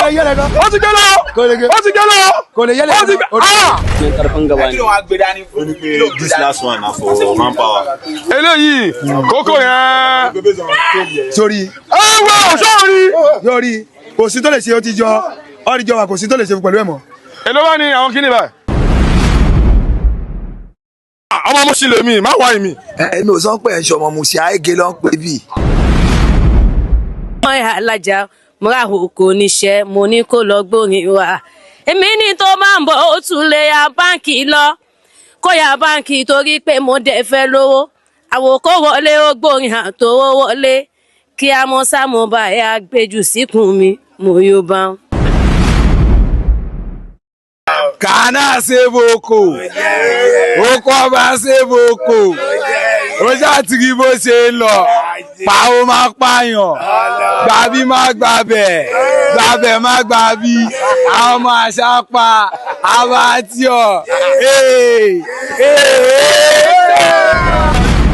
Kò lè yẹlẹ lọ. Ó ti gbé lọ. Kò lè Ó ti gbé lọ. Kò lè yẹlẹ. Ó ti gbé, ah. Karfin gaba ne. This last one na for manpower. Eléyìí kókó yẹn. Sórí. Ẹ wọ sọ́ọ̀rì. Yóò kò sí tó lè ṣe, ó ti jọ ọ́rí jọ wa, kò sí tó lè ṣe pẹ̀lú ẹ̀ mọ́. Èló wá ní àwọn kíní báyìí? Ah, ọmọ mo ṣì lè mi má wá èmi. Èmi ò sọ pé ẹ̀ ń ṣọmọ Mushin, Àgégé ló ń pè bí. Mọ alájà múra kò níṣẹ́, mo ní kó lọ gbórin wa. Èmi ní tó máa ń bọ̀, ó tún lè ya báǹkì lọ, kó ya báǹkì torí pé mo dẹ̀ fẹ́ lówó. Àwòkọ́ wọlé, ó gbórin àtòwó wọlé kí a mọ sámú báyà gbẹjù síkùn mi, mo yóò bá wọn. Kànáà ṣe boko, oko ọba ṣe boko, ó ṣàtìrí bó ṣe ń lọ, pàó má pààyàn, gbàbí má gbàbẹ̀, gbàbẹ̀ má gbàbí, àwọn ọmọ àṣà pa abatíọ̀.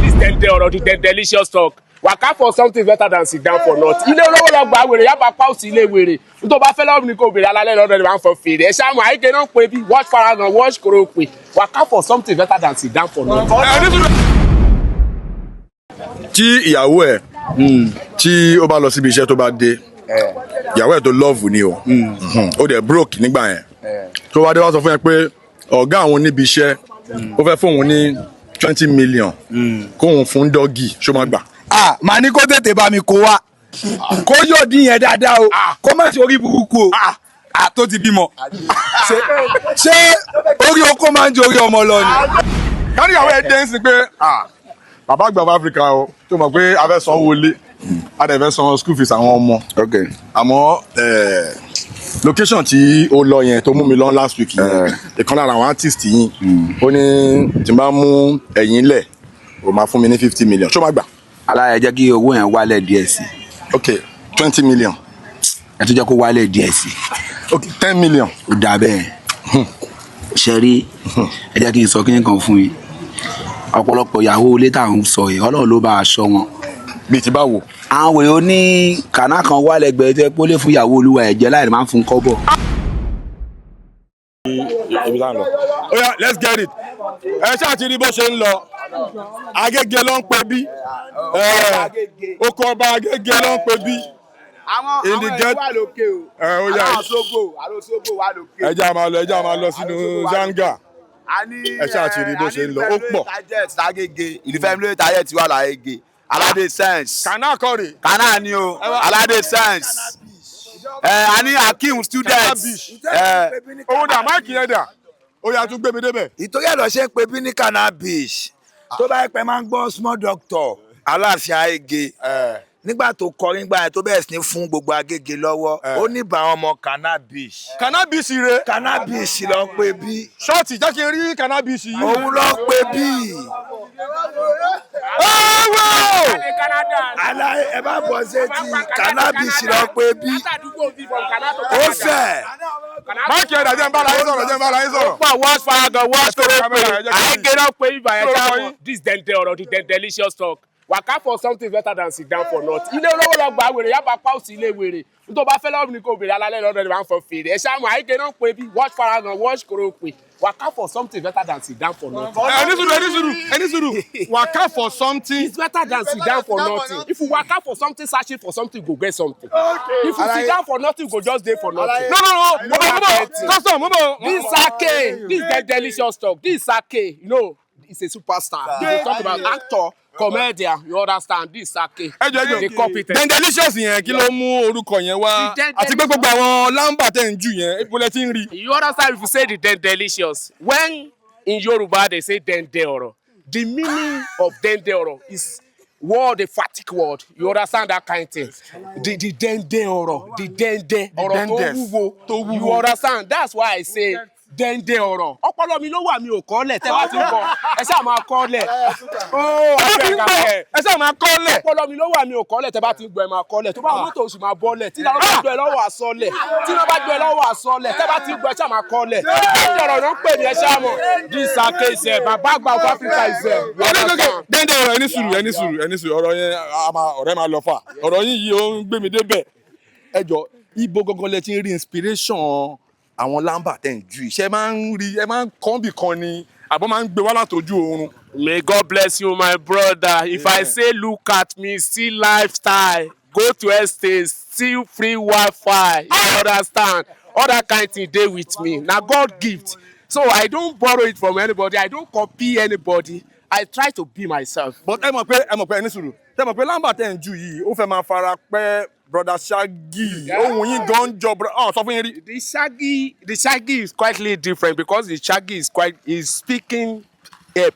This dende ọ̀rọ̀, the delicious talk. Waka for something better than sit down for nothing. Ilé olówó lọ gbà wèrè yaba pàùsì ilé wèrè. Tó bá fẹ́ lọ́wọ́ mi kò béèrè alálẹ́ lọ́dọ̀ ni wọ́n á fọ fèrè. Ẹ ṣáà mọ̀ àyíké náà pé bí watch faragan watch koro pé waka for something better than sit down for nothing. Ẹ ní sùúrù. Tí ìyàwó ẹ tí ó bá lọ síbi iṣẹ́, tó bá dé, ìyàwó ẹ tó love ni o, ó dẹ̀ broke nígbà yẹn, tó wá dé, wá sọ fún ẹ pé ọ̀gá àwọn níbi iṣẹ́ ó fẹ́ fóun ní 20 million kóun fún doggy, ṣó máa gbà? Ah, màá ní kó tètè bá mi kó wá, kó yóò dín yẹn dáadáa o, kó má ṣe orí burúkú o. Ah, tó ti bímọ, ṣé orí oko máa ń jẹ orí ọmọ lọ ni? Kárí ìyàwó ẹ dé ń sìn pé, ah, bàbá àgbà of Africa o, tó mọ̀ pé a fẹ́ sanwó ilé, a dẹ̀ fẹ́ san school fees àwọn ọmọ, àmọ́ location tí ó lọ yẹn tó mú mi lọ last week yẹn, ìkan lára àwọn artist yìí, ó ní tí n bá mú ẹ̀yìn lẹ̀, ó máa fún mi ní 50 million, ṣó máa gbà? Aláya, jẹ́ kí owó yẹn wálẹ̀ díẹ̀ sí. Ok, 20 million. Ẹ tún jẹ́ kó wálẹ̀ díẹ̀ sí. Ok, 10 million. Ó dà bẹ́ẹ̀. Ṣe rí, ẹ jẹ́ kí n sọ kíní kan fún yín. Ọ̀pọ̀lọpọ̀ ìyàwó ilé tá à ń sọ yìí, Ọlọ́run ló bá aṣọ wọn. Bíi ti báwo? Àwọn wèrè oní kànáà kan wà lẹ́gbẹ̀ẹ́ tó yẹ pé ó lè fún ìyàwó olúwa ẹ̀ jẹ́ láì máa ń fún kọ́bọ̀. Ibi tá à ń lọ. Ó yá, let's get it. Ẹ ṣáà ti rí bó ṣe ń lọ. Agége ló ń pè bí. Oko ọba Agége ló ń pè bí. In the get ẹ, ó yá, ẹ jẹ́ a máa lọ, ẹ jẹ́ a máa lọ sínú zanga. Ẹ ṣáà ti rí bó ṣe ń lọ, ó pọ̀. Lágége, ìlú Fẹ́mi lóye target wà lágége, Aládé Sense. Kànáà kọ́ rè. Kànáà ni o, Aládé Sense. Ẹ a ní Akeem student. Ẹ Owó dà, mic yẹn dà? Ó yá, tún gbé mi débẹ̀. Ìtorí ẹ̀ lọ ṣe ń pe bí ní Canal Beach. Tó bá yẹ pé máa ń gbọ́ Small Doctor Aláàfin Agége nígbà tó kọrin gbà yẹn, tó bẹ̀rẹ̀ sí ní fún gbogbo Agége lọ́wọ́, ó ní bá àwọn ọmọ Canal Beach. Canal Beach rè. Canal Beach ló ń pè bí. Ṣọ́ọ̀tì, jẹ́ kí n rí Canal Beach yìí. Òun ló ń pè bí. Owó. Aláì, ẹ bá bọ̀ sétí, Canal Beach ló ń pè bí. Ó fẹ̀. Mic yẹn dà? Jẹ́ n bára yín sọ̀rọ̀, jẹ́ n bára yín sọ̀rọ̀. Pọ̀ watch faragan watch koro pé àyíké náà pé ibà yẹn Kí lorúkọ ṣáà yín? This dende ọ̀rọ̀, the delicious talk. Waka for something better than sit down for nothing. Ilé olówó lọ gbà wèrè yaba pàùsì ilé wèrè. Tó bá fẹ́ lọ́wọ́ mi kò béèrè alálẹ́ lọ́dọ̀ ni wọ́n á fọ fèrè. Ẹ ṣáà mọ̀ àyíké náà pé bí watch faragan watch koro pé waka for something better than sit down for nothing. Ẹ ní sùúrù, ẹ ní sùúrù, ẹ ní sùúrù. Waka for something. It's better than sit down for nothing. If you waka for something, searching for something, you go get something. If you sit down for nothing, you go just dey for nothing. No, mo bọ̀, mo bọ̀, custom, mo bọ̀. This Sake, this the delicious talk. This Sake, it's a superstar. You talk about actor, comedian, you understand? This Sake. Ẹ jọ, ẹ jọ. The competent. Delicious yẹn, kí ló mú orúkọ yẹn wá? The Àti pé gbogbo àwọn lámbà tẹ̀ ń jù yẹn, ibo lẹ ti ń rí? You understand, if you say the den delicious, when in Yoruba they say dende oro, the meaning of dende oro is word, a fatigue word. You understand that kind thing? The dende oro, the dende ọ̀rọ̀ tó Dendes. wúwo. Tó wúwo. You understand? That's why I say dende ọ̀rọ̀. Ọpọlọ mi ló wà, mi ò kọ́lẹ̀. Tẹ́ bá ti ń bọ̀, ẹ ṣáà máa kọ́lẹ̀. Ó Ẹ ti ń gbọ́, ẹ ṣáà máa kọ́lẹ̀. Ọpọlọ mi ló wà, mi ò kọ́lẹ̀. Tẹ́ bá ti ń gbọ́, ẹ máa kọ́lẹ̀. Tó bá wọn mọ́tò, oṣù máa bọ́lẹ̀. Tí iná bá gbọ́ ẹ lọ́wọ́ àsọlẹ̀, tí iná bá gbọ́ ẹ lọ́wọ́ àsọlẹ̀. Tẹ́ bá ti ń gbọ́, ẹ ṣáà máa kọ́lẹ̀. Dende ọ̀rọ̀ ló ń pè ní, ẹ ṣáà mọ̀. This Sake is bàbá àgbà of Africa is Ọdún dẹ́ndé ọ̀rọ̀, ẹni sùúrù, ẹni sùúrù, ẹni sùúrù. Ọ̀rọ̀ yẹn a máa ọ̀rẹ́ máa lọ fà. Ọ̀rọ̀ yín yìí ó ń gbé mi débẹ̀. Ẹ jọ. Ibo gangan lẹ ti ń rí inspiration àwọn lámbà tẹ̀ ń ju iṣẹ́ máa ń rí, ẹ máa ń kọ́ bì kan ni, àbọ̀ máa ń gbé wá látọjú oorun? May God bless you, my brother. If I say look at me, see lifestyle, go to estate, see free Wi-Fi, you understand? All that kind thing dey with me. Na God gift. So I don't borrow it from anybody. I don't copy anybody. I try to be myself. But ẹ mọ̀ pé ẹni sùúrù, tẹ mọ̀ pé lámbà tẹ̀ ń ju yìí, ó fẹ́ máa fara pẹ́ Brother Shaggy. Ohun yín gan jọ ọ̀ sọ fún yín rí. The Shaggy is quietly different because the Shaggy is speaking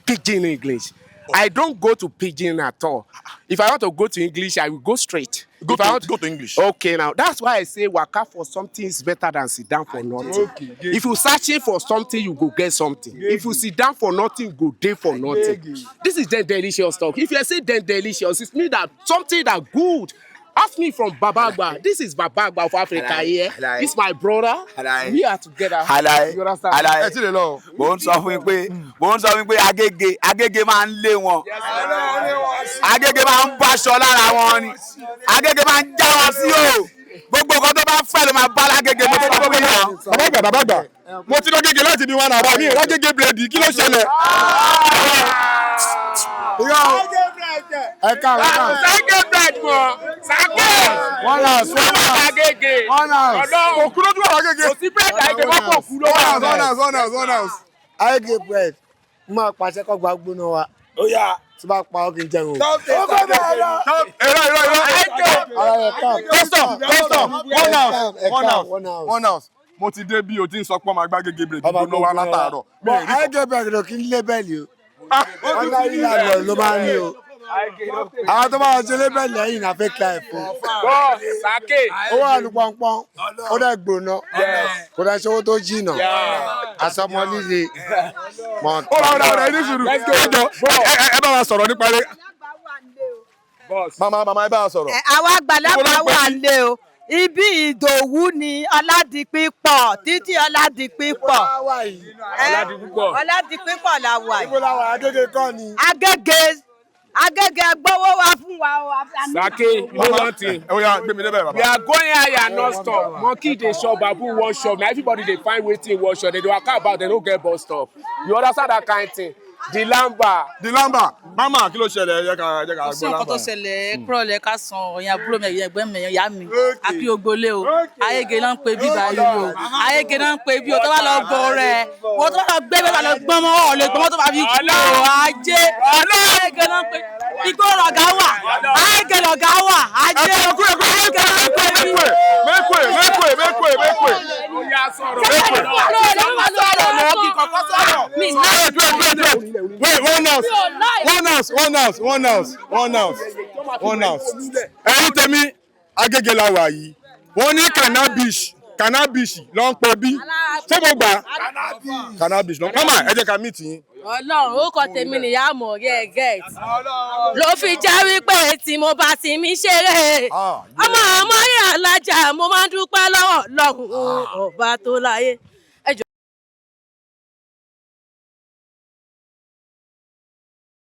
pidgin English. I don't go to pidgin at all. If I want to go to English, I will go straight. Go If I to, want go to English. Okay, now that's why I say waka for something is better than sit down for nothing. If you searching for something, you go get something. If you sit down for nothing, you go dey for nothing. This is then delicious talk. If you say then delicious, it means that something that good. Ask me from Babagba. This is Babagba of Africa Alaye, here. Alaye. This my brother. Alaye. We are together. Alaye. You understand? Alaye. Ẹ ti lè lọ o. Mo ń sọ fún yín pé Agége máa ń lé wọn, Agége máa ń báṣọ lára wọn ni, Agége máa ń já wọn sí o. Gbogbo nǹkan tó bá fẹ́ ló máa bá lágége. Mo sọ fún yín náà. Bàbá àgbà, bàbá àgbà, mo ti lọ Gègé láti bí 1 hour, mi ìrá Gègé búrẹ́dì. Kí ló ṣẹlẹ̀? Ẹ káàárọ̀, káàárọ̀. Sake bread mọ. Sake. One house, one house. Agége. One house. Ọlọ́run. Kò kú lójú ọ̀rọ̀ Agége. Kò sí bread Agége mọ́, kò kú ló One wà. house, one house, one house, one house. Agége bread, mo máa pàṣẹ kọ́ gba gbóná wa. Ó yá. Tí bá pa ọ́, kí n jẹun o. Ó kọ́ bẹ́ẹ̀ lọ. Irọ́, irọ́, irọ́. Ara rẹ̀ calm. Custom, custom, one house, one house, One house. one house. Mo ti dé bí o ti ń sọ pé ọmọ àgbà Gègé búrẹ́dì Ọba gbóná wa látàárọ̀. Mi ì rí. Agége bread ló kí ń label o. Ordinary landlord ló máa ń ní o. Àwọn tó máa ṣe label lẹ́yìn náà fake life o. Boss, Sake. Ó wà ní pọ́npọ́n, ó dẹ̀ gbóná, kò dẹ̀ ṣe owó tó jìnà. Àsọmọ líle. Ó rà, ó rà, ó rà, ní sùúrù. Ẹ jọ, ẹ bá wa sọ̀rọ̀ nípa rẹ̀. Boss. Màmá, màmá, ẹ bá wa sọ̀rọ̀. Àwa àgbàlagbà wà lé o. Ibi Ìdòwú ni Ọládipípọ̀, títí Ọládipípọ̀. Ọládipúpọ̀. Ọládipípọ̀ la wà yìí. Ibo la wà? Agége kọ́ ni. Agége, Agége, gbowó wá fún wa o. Sake, you know one thing. Ẹ ó yá, gbé mi débẹ̀, bàbá. We are going higher non-stop. Monkey dey chop, baboon wan chop. Na everybody dey find wetin wan chop. They dey waka about, they no get bus stop. You understand that kind thing? The lamba. The lamba, mama, kí ló ṣẹlẹ̀? Ẹ jẹ́ ká Kò sí gbọ́ nǹkan tó lamba. ṣẹlẹ̀. Kúrọ̀lẹ́, ká san ọ̀yàn àbúrò mi, ẹ̀yìn ẹ̀gbẹ́ mi, ẹ̀yìn ìyá mi, àkí ogbolé o. Ayége náà ń pe bí báyìí o, Ayége náà ń pe bí o. Tó bá lọ bọ rẹ wọ́n, tó bá lọ gbé bẹ́ẹ̀, bá lọ gbọ́n mọ́ ọ̀ lè gbọ́n mọ́ tó bá fi kú o. Ajé, Ayége náà ń pe igbó lọ̀gá wà, Ayége lọ̀gá wà, ajé, Ayége náà ń pe bí. Mekwe, mekwe, mekwe, mekwe. Oya sọ̀rọ̀. Wait, wait, wait, wait. Wait, one house. One house, one house, one house, one house, one house. Ẹ̀yin tèmi, Agége la wà yìí. Wọ́n ní cannabis, cannabis ló ń pè bí. Ṣé mo gbà? Cannabis ló ń pè. Mama, ẹ jẹ́ ká meet yín. Ọlọ́run, ó kọ tèmi nìyá mọ̀ rí ẹ get ló fi jẹ́ wípé tí mo bá ti mi ṣeré ọmọ ọmọ yẹn alájà, mo máa ń dúpẹ́ lọ́wọ́ Ọlọ́run ọba tó láyé. Ẹ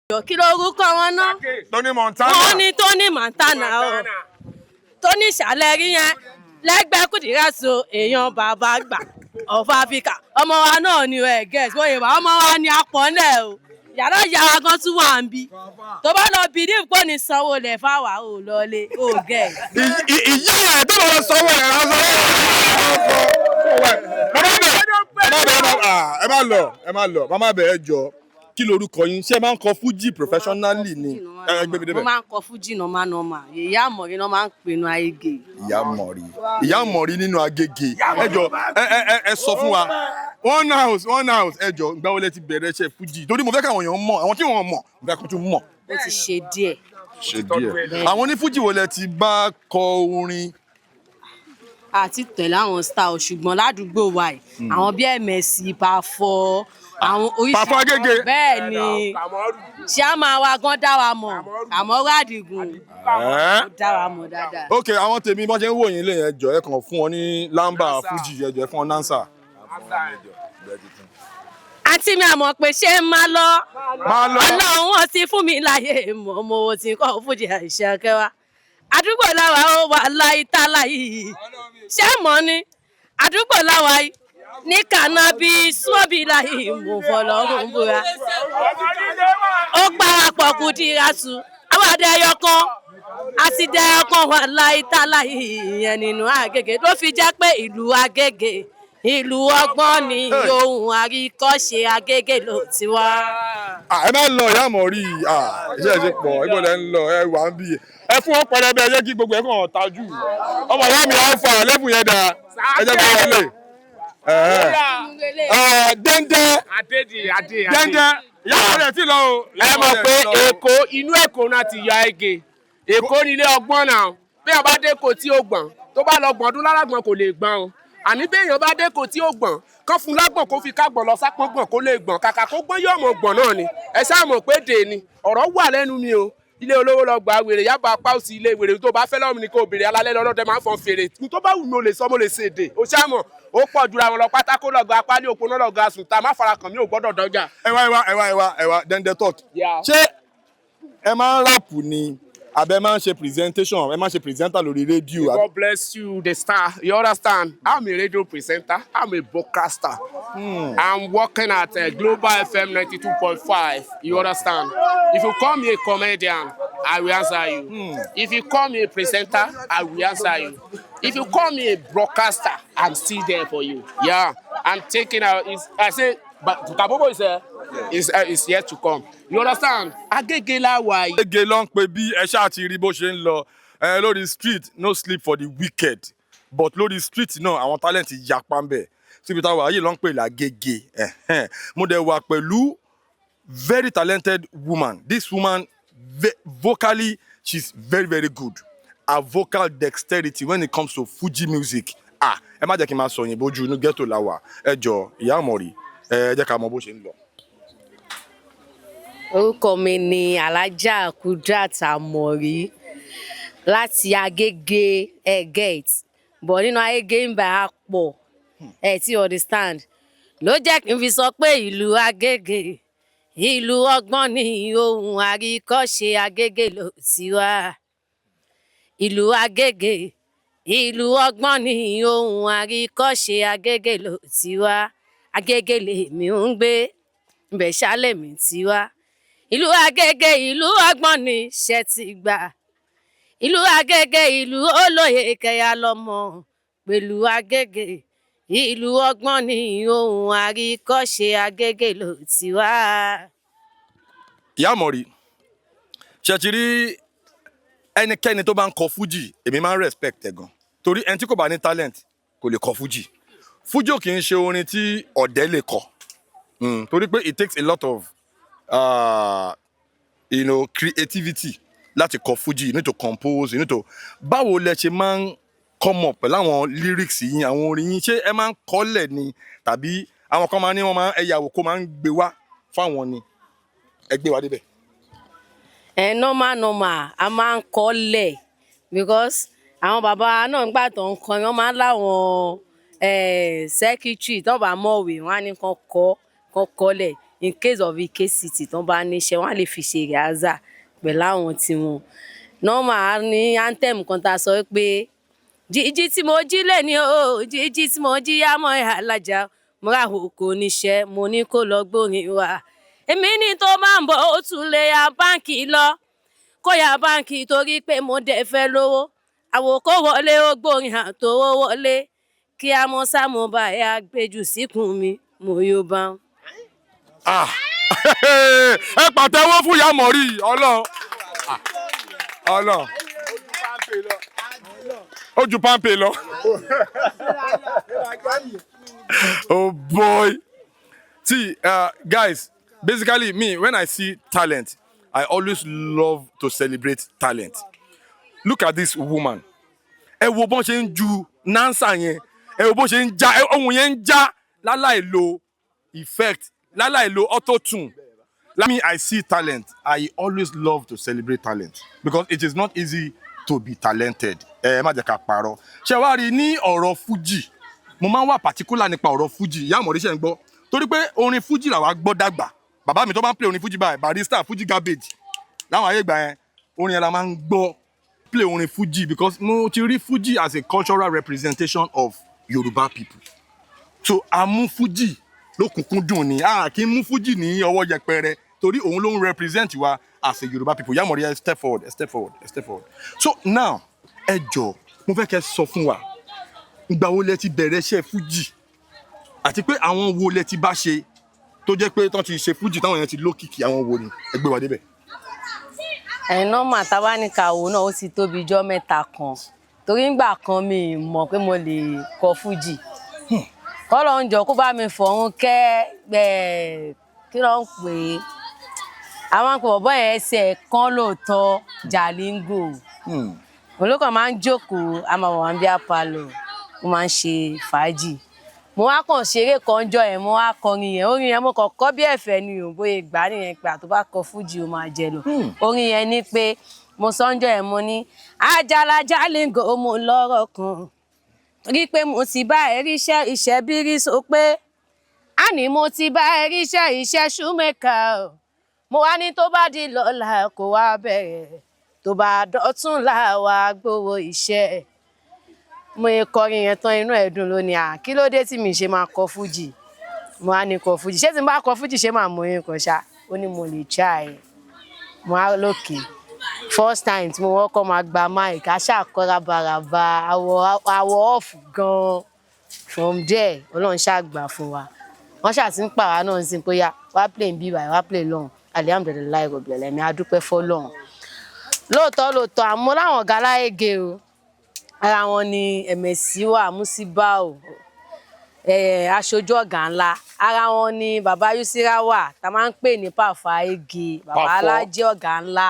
jọ̀ọ́, kí lorúkọ wọn ná? Tony Montana. Wọ́n ní Tony Montana o, Tony ṣàlẹ̀ rí yẹn lẹ́gbẹ̀ẹ́ Kùdírẹ́sì, èèyàn bàbá gbà of Africa, ọmọ wa náà ni ẹ get bóyá ìwà ọmọ wa ni apọ̀nlẹ̀ o. Yàrá ìyá wa gan tún wà ń bí tó bá lọ bìdí pò ní sanwó lẹ̀ fáwa ò lọlé ò get. Ìyá ẹ̀ tó lọ sanwó ẹ̀ á sanwó ẹ̀. Mama bẹ̀, mama bẹ̀, ẹ má lọ, ẹ má lọ. Mama bẹ̀, ẹ jọ, kí lorúkọ yín? Ṣé ẹ máa ń kọ fújì professionally ni? Ẹ gbé mi Mo débẹ̀. máa ń kọ fújì normal normal. Ìyá àmọ̀rí náà máa ń pinnu Ayége. Ìyá mọ̀rí, ìyá mọ̀rí nínú Agége. Ẹ jọ, ẹ sọ fún wa, one house, one house. Ẹ jọ, ìgbà wo lẹ ti bẹ̀rẹ̀ iṣẹ́ fújì? Torí mo fẹ́ káwọn èèyàn mọ̀, àwọn tí wọ́n mọ̀, mo fẹ́ kó tún mọ̀. Ó ti ṣe díẹ̀. Ṣe díẹ̀. Àwọn onífújì wo lẹ ti bá kọ orin? Àti tẹ̀lé àwọn star o, ṣùgbọ́n ládùúgbò wa yìí, àwọn bíi MC Pàfọ́, àwọn oríṣi. Pàfọ́ Agége. Bẹ́ẹ̀ ni, ṣáàmà wa gan dá wa mọ̀, Àmọ́rú Àdìgún ó dá wa mọ̀ dáadáa. Ok, àwọn tèmi, bọ́n ṣe ń wò yín lè yẹn, jọ, ẹ kàn fún wọn ní lámbà fújì. Ẹ jọ, ẹ fún wọn nánsà. Àǹtí mi, àmọ̀ pé ṣé ń máa lọ. Máa lọ. Ọlọ́run wọn ti fún mi láyé mọ̀, mo ti kọ́ fújì àìṣe akẹ́wà. Àdúgbò làwà ó wà láì tá láì. Ṣé mọ́ ni? Àdúgbò làwà yìí. Ní kànáà bíi súnmọ́bí láì mò fọlọ́run búra. Ó parapọ̀ kù dírasù. Àwọn àdé ẹyọ kan àti dẹ ọkàn wà láì tá láì ìyẹn nínú Àgègè ló fi jẹ́ pé ìlú Àgègè ìlú ọgbọ́n ni ohun àríkọ́ṣe Àgègè ló ti wá. Ẹ má lọ ìyá àmọ́ rí i. Iṣẹ́ ṣe pọ̀, ibo lẹ ń lọ, ẹ wà ń bí i. Ẹ fún wọn pẹlẹbẹ, ẹ jẹ́ kí gbogbo ẹ kàn tajú. Ọmọ ìyá mi á fà lẹ́bùn yẹn dáa, ẹ jẹ́ kí wọ́n lè. Dẹ́ndẹ́ dẹ́ndẹ́ ìyá rẹ̀ ti lọ o. Ẹ mọ̀ pé Èkó, inú Èkó náà ti yọ Ege. Èkó nílé ọgbọ́n náà. Bí èèyàn bá dé Èkó tí ó gbọ̀n, tó bá lọ gbọ̀n ọdún lálágbọ̀n kò lè gbọ̀n o. Àní bí èèyàn bá dé Èkó tí ó gbọ̀n, kán fún lágbọ̀n kó fi kágbọ̀n lọ sápọ́n gbọ̀n kó lè gbọ̀n. Kàkà kó gbọ́n yóò mọ̀ gbọ̀n náà ni. Ẹ ṣáà mọ̀ pé dè ni. Ọ̀rọ̀ wà lẹ́nu mi o. Ilé olówó lọ gbà wèrè yábà apá òsì ilé wèrè tó bá fẹ́ lọ́mù ni kò béèrè alálẹ́ lọ́lọ́dẹ máa ń fọn fèrè. Tó bá wù mí o lè sọ mo lè ṣe èdè. O ṣáà mọ̀ ó pọ̀ jura wọn lọ pátákó lọ́gọ apálí òpó náà lọ́gọ àsùntà má fara kàn mí ò gbọ́dọ̀ dọ́jà. Ẹ wá ẹ wá ẹ wá ẹ wá ẹ wá, Dẹ́ndẹ́ talk. Ṣé ẹ máa ń rap ni àbẹ máa ń ṣe presentation, ẹ máa ń ṣe presenter lórí rédíò? God bless you, the star. You understand? I'm a radio presenter. I'm a broadcaster. I'm working at Global FM 92.5. You understand? If you call me a comedian, I will answer you. If you call me a presenter, I will answer you. If you call me a broadcaster, I'm still there for you. Yeah, I'm taking out. I say, but Kabobo is there. Is yet to come. You understand? Agege la wà yìí. Agége ló ń pe bí ẹ ṣáà ti rí bó ṣe ń lọ ẹ lórí street. No sleep for the wicked, but lórí street náà àwọn talent yapa ń bẹ̀ síbi táwa ayé ló ń pè lágége. Ẹ̀hẹ́n. Mo dẹ̀ wà pẹ̀lú very talented woman. This woman, vocally, she's very very good. Her vocal dexterity when it comes to Fuji music, ah, ẹ má jẹ́ kí n máa sọ òyìnbó ju, inú ghetto la wà. Ẹ jọ, ìyá àmọ̀rí, ẹ jẹ́ ká mọ bó ṣe ń lọ. Orúkọ mi ni Alhaja Kudrat Amori láti Agége ẹ get bọ̀ nínú Agége ń bá a pọ̀ ẹ ti understand ló jẹ́ kí n fi sọ pé ìlú Agége ìlú ọgbọ́n ni ohun àríkọ́ṣe Agége ló ti wá. Ìlú Agége ìlú ọgbọ́n ni ohun àríkọ́ṣe Agége ló ti wá. Agége lèmi ń gbé ibẹ̀ ṣálẹ̀ mi ti wá. Ìlú Agége ìlú ọgbọ́n ni ṣe ti gbà. Ìlú Agége ìlú olóye kẹyà lọmọ pẹ̀lú Agége ìlú ọgbọ́n ni ohun àríkọ́ṣe Agége ló ti wá. Ìyá àmọ̀rí, ṣe ti rí ẹnikẹ́ni tó bá ń kọ fújì, èmi máa ń respect ẹ̀ gan, torí ẹni tí kò bá ní talent kò lè kọ fújì. Fújì ò kì í ṣe orin tí ọ̀dẹ́ lè kọ. Torí pé it takes a lot of creativity láti kọ fújì. You need to compose, you need to, báwo lẹ ṣe máa ń come up pẹ̀lú àwọn lyrics yín, àwọn orin yín? Ṣé ẹ máa ń kọ́lẹ̀ ni tàbí àwọn kan máa ní wọ́n máa ń ẹ̀yàwó kó máa ń gbé wá fáwọn ni ẹ gbé wá débẹ̀? Ẹ normal normal, a máa ń kọ́lẹ̀ because àwọn bàbá wa náà nígbà tó ń kọrin, wọ́n máa ń láwọn secretary tó bá mọ̀wé, wọ́n á ní kán kọ́ kán kọ́lẹ̀ in case of EKCT tó bá níṣẹ́, wọ́n á lè fi ṣe rehearsal pẹ̀lú àwọn tiwọn. Normal, a ní anthem kan tá a sọ pé jíjí tí mo jí lé ní o, jíjí tí mo jí yá mọ́ ẹ̀ alájà mo ra òkò níṣẹ́ mo ní kó lọ gbórin wa. Èmi ní tó máa ń bọ̀ ó tún lè ya báǹkì lọ kó ya báǹkì torí pé mo dẹ̀ fẹ́ lówó àwòkọ́ wọlé ó gbórin àtòwó wọlé kí a mọ sámo bá yà gbẹjù síkùn mi mo yóò bá. Ah, ẹ pàtẹ́wọ́ fún ìyá àmọ̀rí. Ọlọ́run, Ọlọ́run, ó ju pampe lọ. Oh boy, see, guys, basically me, when I see talent, I always love to celebrate talent. Look at this woman. Ẹ wo bọ́n ṣe ń ju nansa yẹn, ẹ wo bó ṣe ń já ohun yẹn ń já láláì lo effect, láláì lo auto-tune. Like me, I see talent, I always love to celebrate talent because it is not easy to be talented. Ẹ má jẹ́ ká parọ́. Ṣé wàá rí ní ọ̀rọ̀ fújì, mo máa ń wà particular nípa ọ̀rọ̀ fújì. Ìyá àmọ̀rí, ṣe ń gbọ́? Torí pé orin fújì làwa gbọ́ dàgbà. Bàbá mi tó bá ń play orin fújì báyìí, Barrister, fújì garbage láwọn ayé ìgbà yẹn, orin yẹn la máa ń gbọ́. play orin Fuji, because mo ti rí Fuji as a cultural representation of Yoruba people. So a mú Fuji lókùnkúndùn ni, a kì í mú Fuji ní ọwọ́ yẹpẹrẹ, torí òun ló ń represent wa as a Yoruba people. Yamori, ẹ step forward, ẹ step forward, ẹ step forward. So now, ẹ jọ, mo fẹ́ kẹ́ sọ fún wa, ìgbà wo lẹ ti bẹ̀rẹ̀ iṣẹ́ Fuji, àti pé àwọn wo lẹ ti bá ṣe tó jẹ́ pé tán ti ṣe Fuji táwọn yẹn ti lókìkí? Àwọn wo ni? Ẹ gbé wa débẹ̀. Ẹ̀yin nọ́mà tábánikàwò náà, ó ti tóbi ijọ́ mẹ́ta kan, torí ńgbà kan mi ì mọ̀ pé mo lè kọ fújì. Kọ́lọ̀ ń jọ kó bá mi fọ̀hún kẹ́ ẹ̀, kí ló ń pè é, àwọn àpò bọ̀bọ́ yẹn, ẹsẹ̀ kan lóòótọ́, Jalingo. Olókàn máa ń jókòó, a máa wà bí apalọ̀, ó máa ń ṣe fàájì. Mo wá kàn ṣeré kan jọ yẹn, mo wá kọrin yẹn. Orin yẹn, mo kàn kọ́ bí ẹ̀fẹ̀ ni ò, bóyá ìgbà nìyẹn pé àtó bá kọ fújì, ó máa jẹ lọ. Orin yẹn ni pé mo sọ́njọ́ yẹn, mo ní ajala Jalingo, mo lọ́rọ̀ kan rí pé mo ti bá ẹ ríṣẹ́ iṣẹ́ bírí so pé àní mo ti bá ẹ ríṣẹ́ iṣẹ́ ṣúmẹ́kà o. Mo wá ní tó bá di lọ́la, kó wá bẹ̀rẹ̀, tó bá dọ̀tún là wá gbowó iṣẹ́. Mo yẹ kọrin yẹn tán, inú ẹ̀ dùn lónìí. À, kí ló dé tí mi ṣe máa kọ fújì? Mo á ní kọ fújì, ṣé tí n bá kọ fújì, ṣé màá mọ orin kan ṣá? Ó ní mo lè try ẹ̀. Mo á lókè, first time tí mo wọ́kọ́ máa gba mic, aṣáà rábaràba, àwọ̀ off gan. From there, Ọlọ́run ṣáà gbà fún wa, wọ́n ṣáà ti ń pàrọ̀ náà sí pé yá wá play ń bí báyìí, wá play lọ́hùn. Alihamudulilayi rabbil alamin, a dúpẹ́ fọ́lọ́run. Lóòótọ́ lóòótọ́, àmọ́ láwọn ọ̀gá láyége o, ara wọn ni ẹ̀mẹ̀sí wà, Musibau, aṣojú ọ̀gá ńlá, ara wọn ni bàbá Yusira wà, tá a máa ń pè ní Pàfà Ege, bàbá Pàfọ́. Alájẹ ọ̀gá ńlá.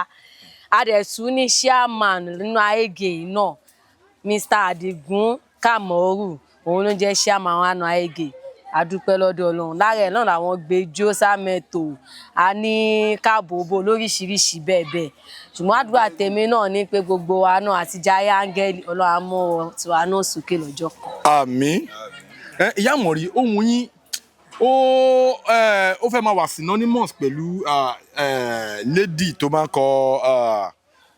Adẹ̀tún ní chairman nínú Ayége yìí náà, Mr Adigun Kamoru, òun ló jẹ́ chairman wa nù Ayége. Adúpẹ́ lọ́dọ̀ Ọlọ́run. Lára ẹ̀ náà làwọn gbé jósàmẹ́tò, a ní káàbòbò lóríṣiríṣi bẹ́ẹ̀ bẹ́ẹ̀. Ṣùgbọ́n àdúrà tèmi náà ní pé gbogbo wa náà àti Jaiye Áńgẹ́lì, Ọlọ́run á mú tiwa náà sókè lọ́jọ́ kan. Àmín. Ẹ ìyá Mọ̀rí, ohun yín ó fẹ́ máa wà synonymous pẹ̀lú lady tó máa ń kọ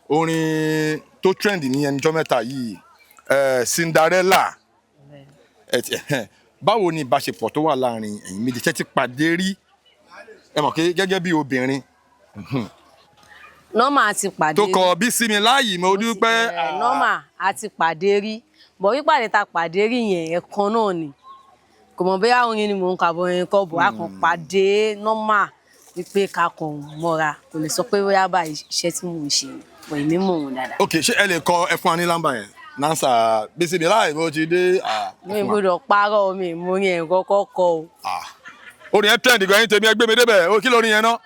orin tó trend ní ẹnjọ́ mẹ́ta yìí, Cinderella. Báwo ni ìbáṣepọ̀ tó wà láàrin ẹ̀yin méjì? Ṣé ti pàdé rí? Ẹ mọ̀ pé gẹ́gẹ́ bí obìnrin Normal, àti pàdé tó rí. kọ bí sí mi láàyè, mo dúpẹ́. Normal, àti pàdé rí bọ̀. Pípàdé ta pàdé rí yẹn, ẹ̀kan náà ni. Kò mọ̀ bóyá orin ni mò ń kà bọ̀, orin kọ́ bọ̀, a kàn pàdé normal, wípé ká kàn mọ́ra. Kò lè sọ pé bóyá báyìí iṣẹ́ tí mò ń ṣe ni, bọ̀ èmi mọ̀ wọn dáadáa. Ok, ṣé ẹ lè kọ ẹ fún wa ní lámbà yẹn nansa bí sí mi láàyè mo ti dé? Mi ò gbọ́dọ̀ parọ́, mi mo rí ẹ̀ kọ́kọ́ kọ o. Orin yẹn trend gan. Yín tèmi, ẹ gbé mi débẹ̀ o. Kí lórin yẹn náà?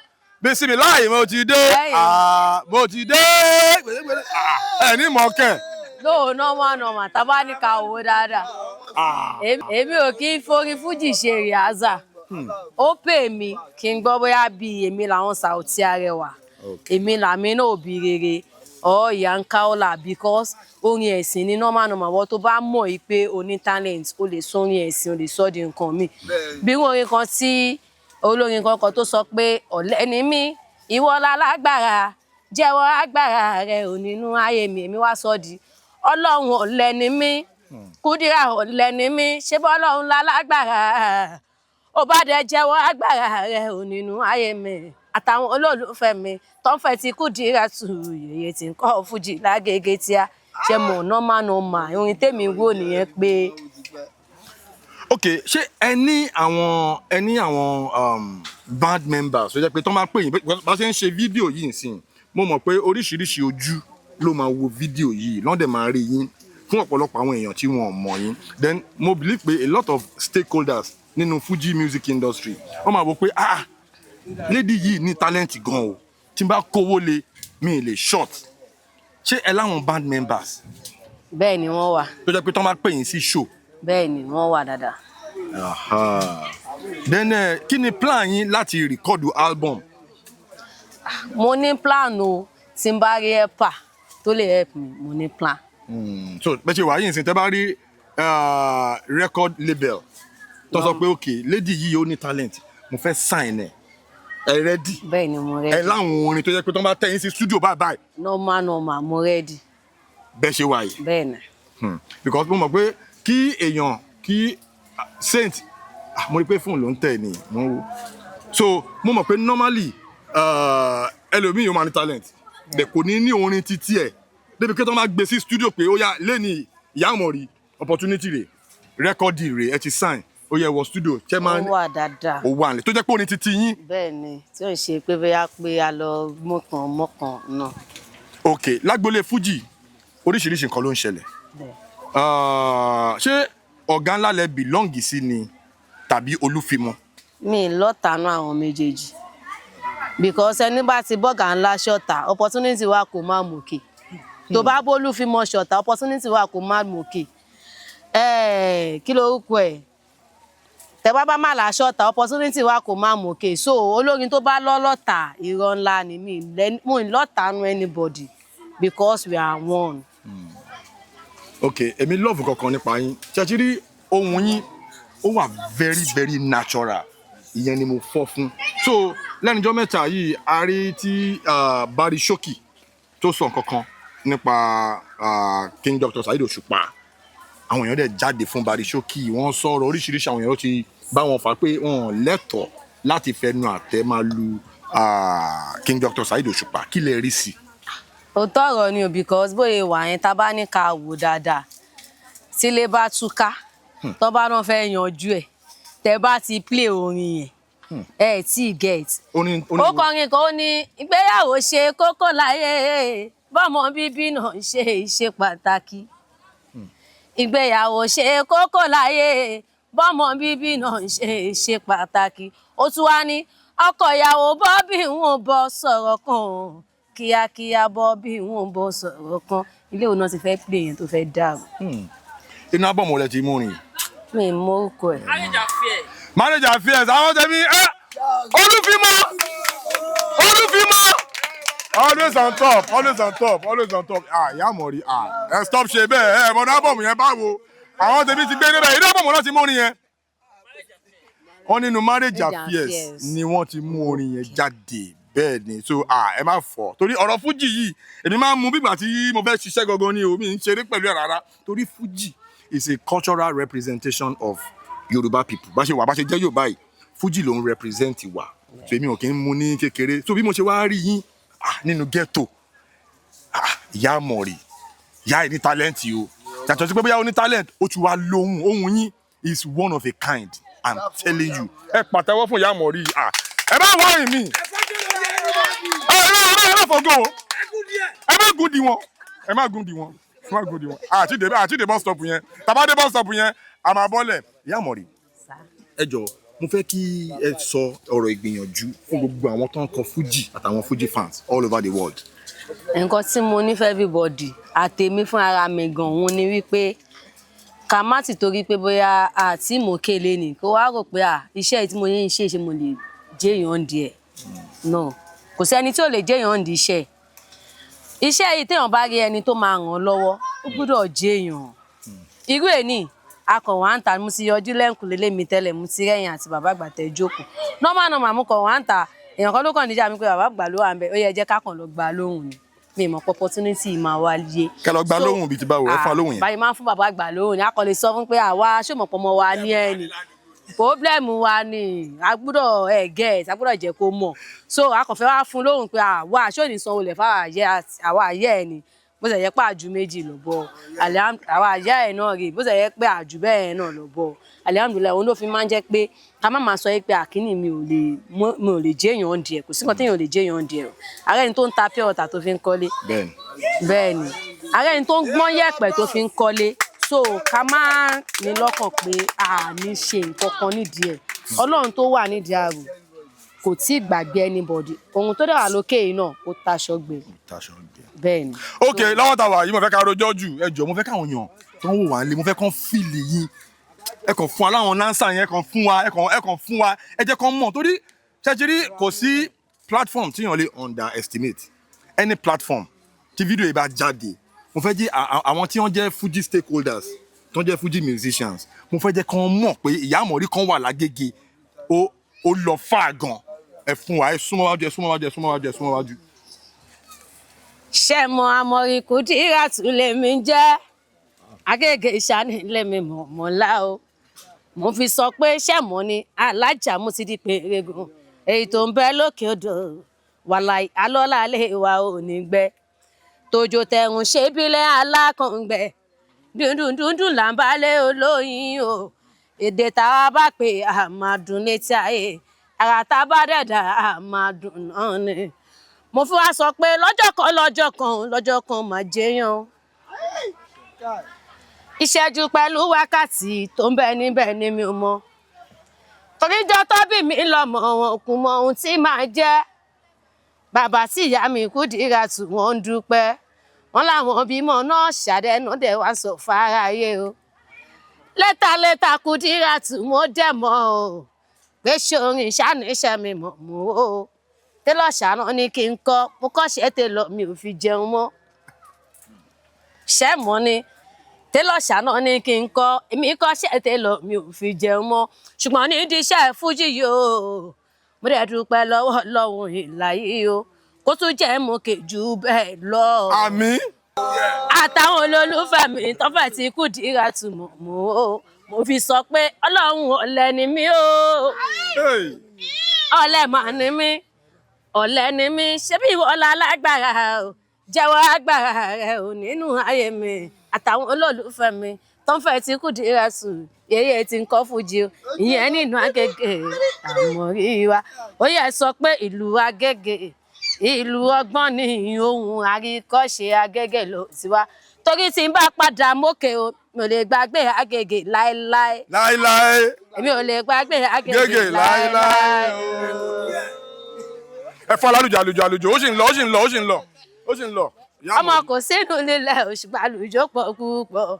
Bí sí mi láàyè mo ti dé. Mo ti dé. Ẹ ní mọ̀ kẹ́. Lóò normal normal, tá a bá ní ká owó dáadáa. Èmi ò kí ń forí fújì ṣe rehearsal. Ó pè mí kí n gbọ́ bóyá bíi èmi làwọn Saoty Arẹwà, èmi làmí náà òbí rere ọ ìyá ń káọ́là, because orin ẹ̀sìn ni. Normal normal, wọ́n tó bá mọ̀ yìí pé o ní talent, o lè sọ orin ẹ̀sìn, o lè sọ di nǹkan míì. Bí irú orin kan tí olórin kan kan tó sọ pé ọ̀lẹ ni mí, ìwọ lálágbára, jẹ́wọ́ agbára rẹ ò nínú ayé mi, èmi wá sọ di Ọlọ́run. Ọ̀lẹ ni mí, Kúdírà, ọ̀lẹ ni mí, ṣé bọ́lọ́run lálágbára, ó bá dẹ jẹ́wọ́ agbára rẹ ò nínú ayé mi àtàwọn olólùfẹ́ mi tó ń fẹ́ ti Kúdírà tù yèyé tí ń kọ́ fújì lágége tí a ṣe mọ̀. Normal normal, orin tèmi wò nìyẹn pé. Ok, ṣé ẹ ní àwọn band members tó jẹ́ pé tó máa pè yín bá ṣe ń ṣe fídíò yìí nsìn? Mo mọ̀ pé oríṣiríṣi ojú ló máa wo fídíò yìí, lọ́dẹ̀ máa rí yín fún ọ̀pọ̀lọpọ̀ àwọn èèyàn tí wọ́n mọ̀ yín. Then mo believe pé a lot of stakeholders nínú Fuji music industry, wọ́n máa wò pé, ah, lady yìí ní talent gan o, tí n bá kówó lé mi lè short. Ṣé ẹ láwọn band members Bẹ́ẹ̀ ni, wọ́n wà. tó jẹ́ pé tó máa pè yín sí show? Bẹ́ẹ̀ ni, wọ́n wà dáadáa. Aha. Then kí ni plan yín láti record album? Mo ní plan o. Tí n bá rí helper tó lè help mi, mo ní plan. So bẹ́ẹ̀ ṣe wà yín sìn, tẹ́ bá rí record label tó sọ pé, ok, lady yìí ó ní talent, mo fẹ́ sign ẹ̀, ẹ ready? Bẹ́ẹ̀ ni, mo ready. Ẹ láwọn orin tó jẹ́ pé tó bá tẹ̀ yín sí studio báyìí báyìí? Normal normal, mo ready. Bẹ́ẹ̀ ṣe wà yìí. Bẹ́ẹ̀ ni. Because mo mọ̀ pé kí èèyàn kí saint, mo rí pé fóònù ló ń tẹ̀ ni mo ń wò, so mo mọ̀ pé normally ẹlòmíì yóò máa ní talent bẹ́ẹ̀, kò ní ní orin títí ẹ̀ débi pé tó máa gbé sí studio pé ó yá, lẹ́ni ìyá àmọ̀rí opportunity rè, record rè, ẹ ti sign, ó yẹ wọ studio ṣe máa Ó wà dáadáa. Ó wà nílẹ̀ tó jẹ́ pé orin títí yín. Bẹ́ẹ̀ ni, tí ò ń ṣe pé bóyá pé a lọ mọ̀kàn mọ̀kàn náà. Ok, lágbolé Fuji, oríṣiríṣi nǹkan ló ń ṣẹlẹ̀. Ṣé ọ̀gá ńlá lẹ belong sí ni tàbí Olúfimọ? Mi lọ́tàánú àwọn méjèèjì, because ẹni bá ti bọ́gà ńlá ṣọ̀tá, opportunity wa kò má mòkè. Tó bá bólúfimọ ṣọ̀tá, opportunity wa kò má mòkè. Kí lorúkọ ẹ̀, tẹ bá bá má là ṣọ̀tá, opportunity wa kò má mòkè. So olórin tó bá lọ́lọ́ta, irọ́ ńlá ni. Mi mo lọ́tàánú anybody because we are one. Ok, èmi love kankan nípa yín, ṣe rí ohun yín, ó wà very very natural. Ìyẹn ni mo fọ́ fún. So lẹ́nujọ́ mẹ́ta yìí, a rí tí Barry Showkey tó sọ nǹkan kan nípa King Dr. Saheed Òṣùpá. Àwọn èèyàn dẹ̀ jáde fún Barry Showkey, wọ́n sọ̀rọ̀ oríṣiríṣi. Àwọn èèyàn ti bá wọn fà pé wọn ò lẹ́tọ̀ọ́ láti fẹnu àtẹ́ máa lu King Dr. Saheed Òṣùpá. Kí lè rí sí i? Òótọ́ ọ̀rọ̀ ni o, because bóyá wà yẹn, tá a bá ní ká wò dáadáa, tílé bá túká, tó bá náà fẹ́ yanjú ẹ̀, tẹ́ bá ti play orin yẹn, ẹ tí ì get. Orin Ó kọrin kan, ó ní ìgbéyàwó ṣe kókó láyé, bọ́mọ bíbí náà ṣe ṣe pàtàkì. Ìgbéyàwó ṣe kókó láyé, bọ́mọ bíbí náà ṣe ṣe pàtàkì. Ó tún wá ní ọkọ ìyàwó bọ́bí ń bọ́ sọ̀rọ̀ kan kíákíá, bọ́bí ń bọ́ sọ̀rọ̀ kan. Ilé òun náà ti fẹ́ pè yẹn tó fẹ́ dàrú. Inú abọ́mọ̀ rẹ ti mú rìn. Mi ì mọ orúkọ ẹ̀. Marriage affairs. Àwọn tẹ̀mí ẹ, Olúfimọ́, Olúfimọ́, always on top, always on top, always on top. Ah, ìyá àmọ̀rí, ah, ẹ stop ṣe bẹ́ẹ̀. Ẹ mọ̀nà ábọ̀mù yẹn báwo? Àwọn tẹ̀mí ti gbé níbẹ̀, inú ábọ̀mù náà ti mú orin yẹn. Wọ́n nínú marriage affairs Affairs. Ni wọ́n ti mú orin yẹn jáde. Bẹ́ẹ̀ ni. So ah, ẹ má fọ̀ torí ọ̀rọ̀ fújì yìí, èmi máa ń mú bígbà tí mo fẹ́ ṣiṣẹ́ gangan ni o. Mi ń ṣeré pẹ̀lú ẹ̀ rárá, torí fújì is a cultural representation of Yorùbá people. Bá ṣe wà, bá ṣe jẹ́ Yorùbá yìí, fújì ló ń represent wa. So èmi ò kí ń mú ní kékeré. So bí mo ṣe wá rí yín, ah, nínú ghetto, ah, ìyá àmọ̀rì, ìyá ẹ̀ ní talent o. Yàtọ̀ sí pé bóyá ó ní talent, ó ti wá lóhùn. Ohùn yín is one of a kind, I'm telling you. Ẹ pàtẹ́wọ́ fún ìyá àmọ̀rì. Ah, ẹ bá wá ìmí, ẹ ẹ má ẹ má fọgọ́ o, ẹ má gùn di wọn, ẹ má gùn di wọn, ẹ má gùn di wọn. Àti dé bus stop yẹn, tàbá dé bus stop yẹn, a máa bọ́lẹ̀. Ìyá àmọ̀rì, ẹ jọ, mo fẹ́ kí ẹ sọ ọ̀rọ̀ ìgbìyànjú fún gbogbo àwọn tó ń kọ fújì àtàwọn fújì fans all over the world. Nǹkan tí mo nífẹ̀ẹ́ everybody àtèmi fún ara mi gan òun ni wípé ká má ti torí pé bóyá àti mòkèlè ni kó wá rò pé à iṣẹ́ tí mo yẹn ń ṣe, ṣe mo lè jẹ́yàn díẹ̀. No, kò sẹ́ni tí ò lè jẹ́yàn di iṣẹ́. Iṣẹ́ yìí, téèyàn bá rí ẹni tó máa ràn án lọ́wọ́, ó gbúdọ̀ jẹ́yàn. Irú èní akọ̀ wá ń ta, mo ti yọjú lẹ́ǹkùlé lémi tẹ́lẹ̀, mo ti rẹ́yìn àti bàbá àgbà tẹ́ jókòó. Normal normal, mo kọ̀ wá ń ta, èèyàn kan ló kàn níjà mi pé bàbá àgbà ló wà ń bẹ, ó yẹ jẹ́ ká kàn lọ gba lóhùn ni. Mi mọ̀ pé opportunity máa wá yé. Kẹ́ lọ gba lóhùn bíi ti báwo? Ẹ fún wa lóhùn yẹn. Báyìí máa ń fún bàbá àgbà lóhùn ni. A kàn lè sọ fún pé àwa ṣòmọ̀pọ̀ wa ní ẹni problem wa ni, a gbúdọ̀ ẹ̀ get, a gbúdọ̀ jẹ́ kó mọ̀. So a kàn fẹ́ wá fún lóhùn pé àwa ṣó ní sanwó lẹ̀ fáwọn àwa àyẹ́ ẹ̀ ni, bó ṣe yẹ pé àjù méjì lọ bọ̀, àwa àyẹ́ ẹ̀ náà rè, bó ṣe yẹ pé àjù bẹ́ẹ̀ náà lọ bọ̀, alihamudulilayi. Òun ló fi máa ń jẹ́ pé ká má máa sọ pé àkíní mi ò lè jẹ́yàn díẹ̀. Kò sí nǹkan téèyàn ò lè jẹ́yàn díẹ̀ o. Ààrẹ ni tó ń ta pure water tó fi ń kọ́lé. Bẹ́ẹ̀ni. Bẹ́ẹ̀ ni, ààrẹ ni tó ń gbọ́n yẹ̀pẹ̀ tó fi ń kọ́lé. So ká má ní lọ́kàn pé a ní ṣe nǹkan kan nídìí ẹ̀. Ọlọ́run tó wà nídìí àrò kò tí ì gbàgbé anybody. Ohun tó dẹ̀ wà lókè yìí náà, ó taṣọ gbé. Taṣọ gbé. Bẹ́ẹ̀ ni. Ok, lọ́wọ́ tá a wà yìí, mo fẹ́ ká rojọ́ jù. Ẹ jọ̀ọ́, mo fẹ́ káwọn èèyàn tó ń wò wá nílé, mo fẹ́ kán feel yín. Ẹ kàn fún wa láwọn nánsà yẹn, ẹ kàn fún wa, ẹ kàn fún wa, ẹ jẹ́ kán mọ̀, torí ṣẹ́ṣirí kò sí platform tí èèyàn lè underestimate. Any platform tí fídíò yìí bá jáde, mo fẹ́ jẹ́ àwọn tí wọ́n jẹ́ Fuji stakeholders, tó ń jẹ́ Fuji musicians, mo fẹ́ jẹ́ kán mọ̀ pé ìyá àmọ̀rí kan wà lágége, ó lọ fà gan. Ẹ fún wa, ẹ súnmọ́ wájú, ẹ súnmọ́ wájú, ẹ súnmọ́ wájú, ẹ súnmọ́ wájú. Ṣé mo amọ̀rí Kudiratu lèmi ń jẹ́? Agége ìṣáni lèmi mọ̀mọ́lá o. Mo fi sọ pé ṣé mo ni alájà mo ti di pèrègùn. Èyí tó ń bẹ lókè odò wàláì alọ́lá lè wà ò ní gbẹ. Tòjò tẹ̀rùn ṣe bílẹ̀ alákàngbẹ. Dúndùn dúndùn là ń bá lé olóyin o. Èdè táwa bá pè á máa dùn létí ayé. Àrà tá a bá dẹ̀dà á máa dùn náà ni. Mo fi wá sọ pé lọ́jọ́ kan, lọ́jọ́ kan, lọ́jọ́ kan máa jẹyàn o. Ìṣẹ́jú pẹ̀lú wákàtí tó ń bẹ níbẹ̀ ni mi ò mọ̀. Toríjọ́ tó bí mi lọ́mọ, wọn kò mọ ohun tí màá jẹ́. Bàbá tí ìyá mi Kudiratu wọ́n ń dúpẹ́. Wọ́n láwọn bímọ náà ṣàdẹ́nu dẹ̀ wá sọ fáráyé o. Lẹ́tà lẹ́tà Kudiratu mo dẹ̀ mọ́ o. Pé ṣorin ṣàníṣẹ́ mi mọ̀ mọ́ o. Télọ̀ ṣàná ni kí n kọ́, mo kọ́ṣẹ́ télọ̀ mi ò fi jẹun mọ́. Ṣẹ́ mọ́ ni télọ̀ ṣàná ni kí n kọ́, èmi kọ́ṣẹ́ télọ̀ mi ò fi jẹun mọ́. Ṣùgbọ́n nídìí iṣẹ́ fújì yìí o, mo dẹ̀ dúpẹ́ lọ́wọ́ Ọlọ́run ìlàyé o, kó tún jẹ́ mo kè jù bẹ́ẹ̀ lọ. Àmín. Àtàwọn olólùfẹ́ mi tọ́fẹ̀ tí Kudiratu mọ̀ mọ́ o, mo fi sọ pé Ọlọ́run ọ̀lẹ ni mí o. Ọ̀lẹ mà ni mí, ọ̀lẹ ni mí, ṣebí ìwọ la lágbára o, jẹ́wọ́ agbára rẹ o nínú ayé mi. Àtàwọn olólùfẹ́ mi tọ́fẹ̀ tí Kudiratu yeye ti ń kọ́ fújì o, ìyẹn nínú Agége àmọ̀rí wa. Ó yẹ sọ pé ìlú Agége ìlú ọgbọ́n ní ohun àríkọ́ṣe Agége ló ti wá. Torí tí n bá padà mókè o, mi ò lè gbàgbé Agége láéláé. Láéláé. Èmi ò lè gbàgbé Agége Gègé láéláé. láéláé. Ẹ fọ́ alálùjọ àlùjọ àlùjọ, ó sì ń lọ, ó sì ń lọ, ó sì ń lọ, ó sì ń lọ. Ọmọ kò sínú lílẹ̀ òṣùpá àlùjọ pọ̀ púpọ̀.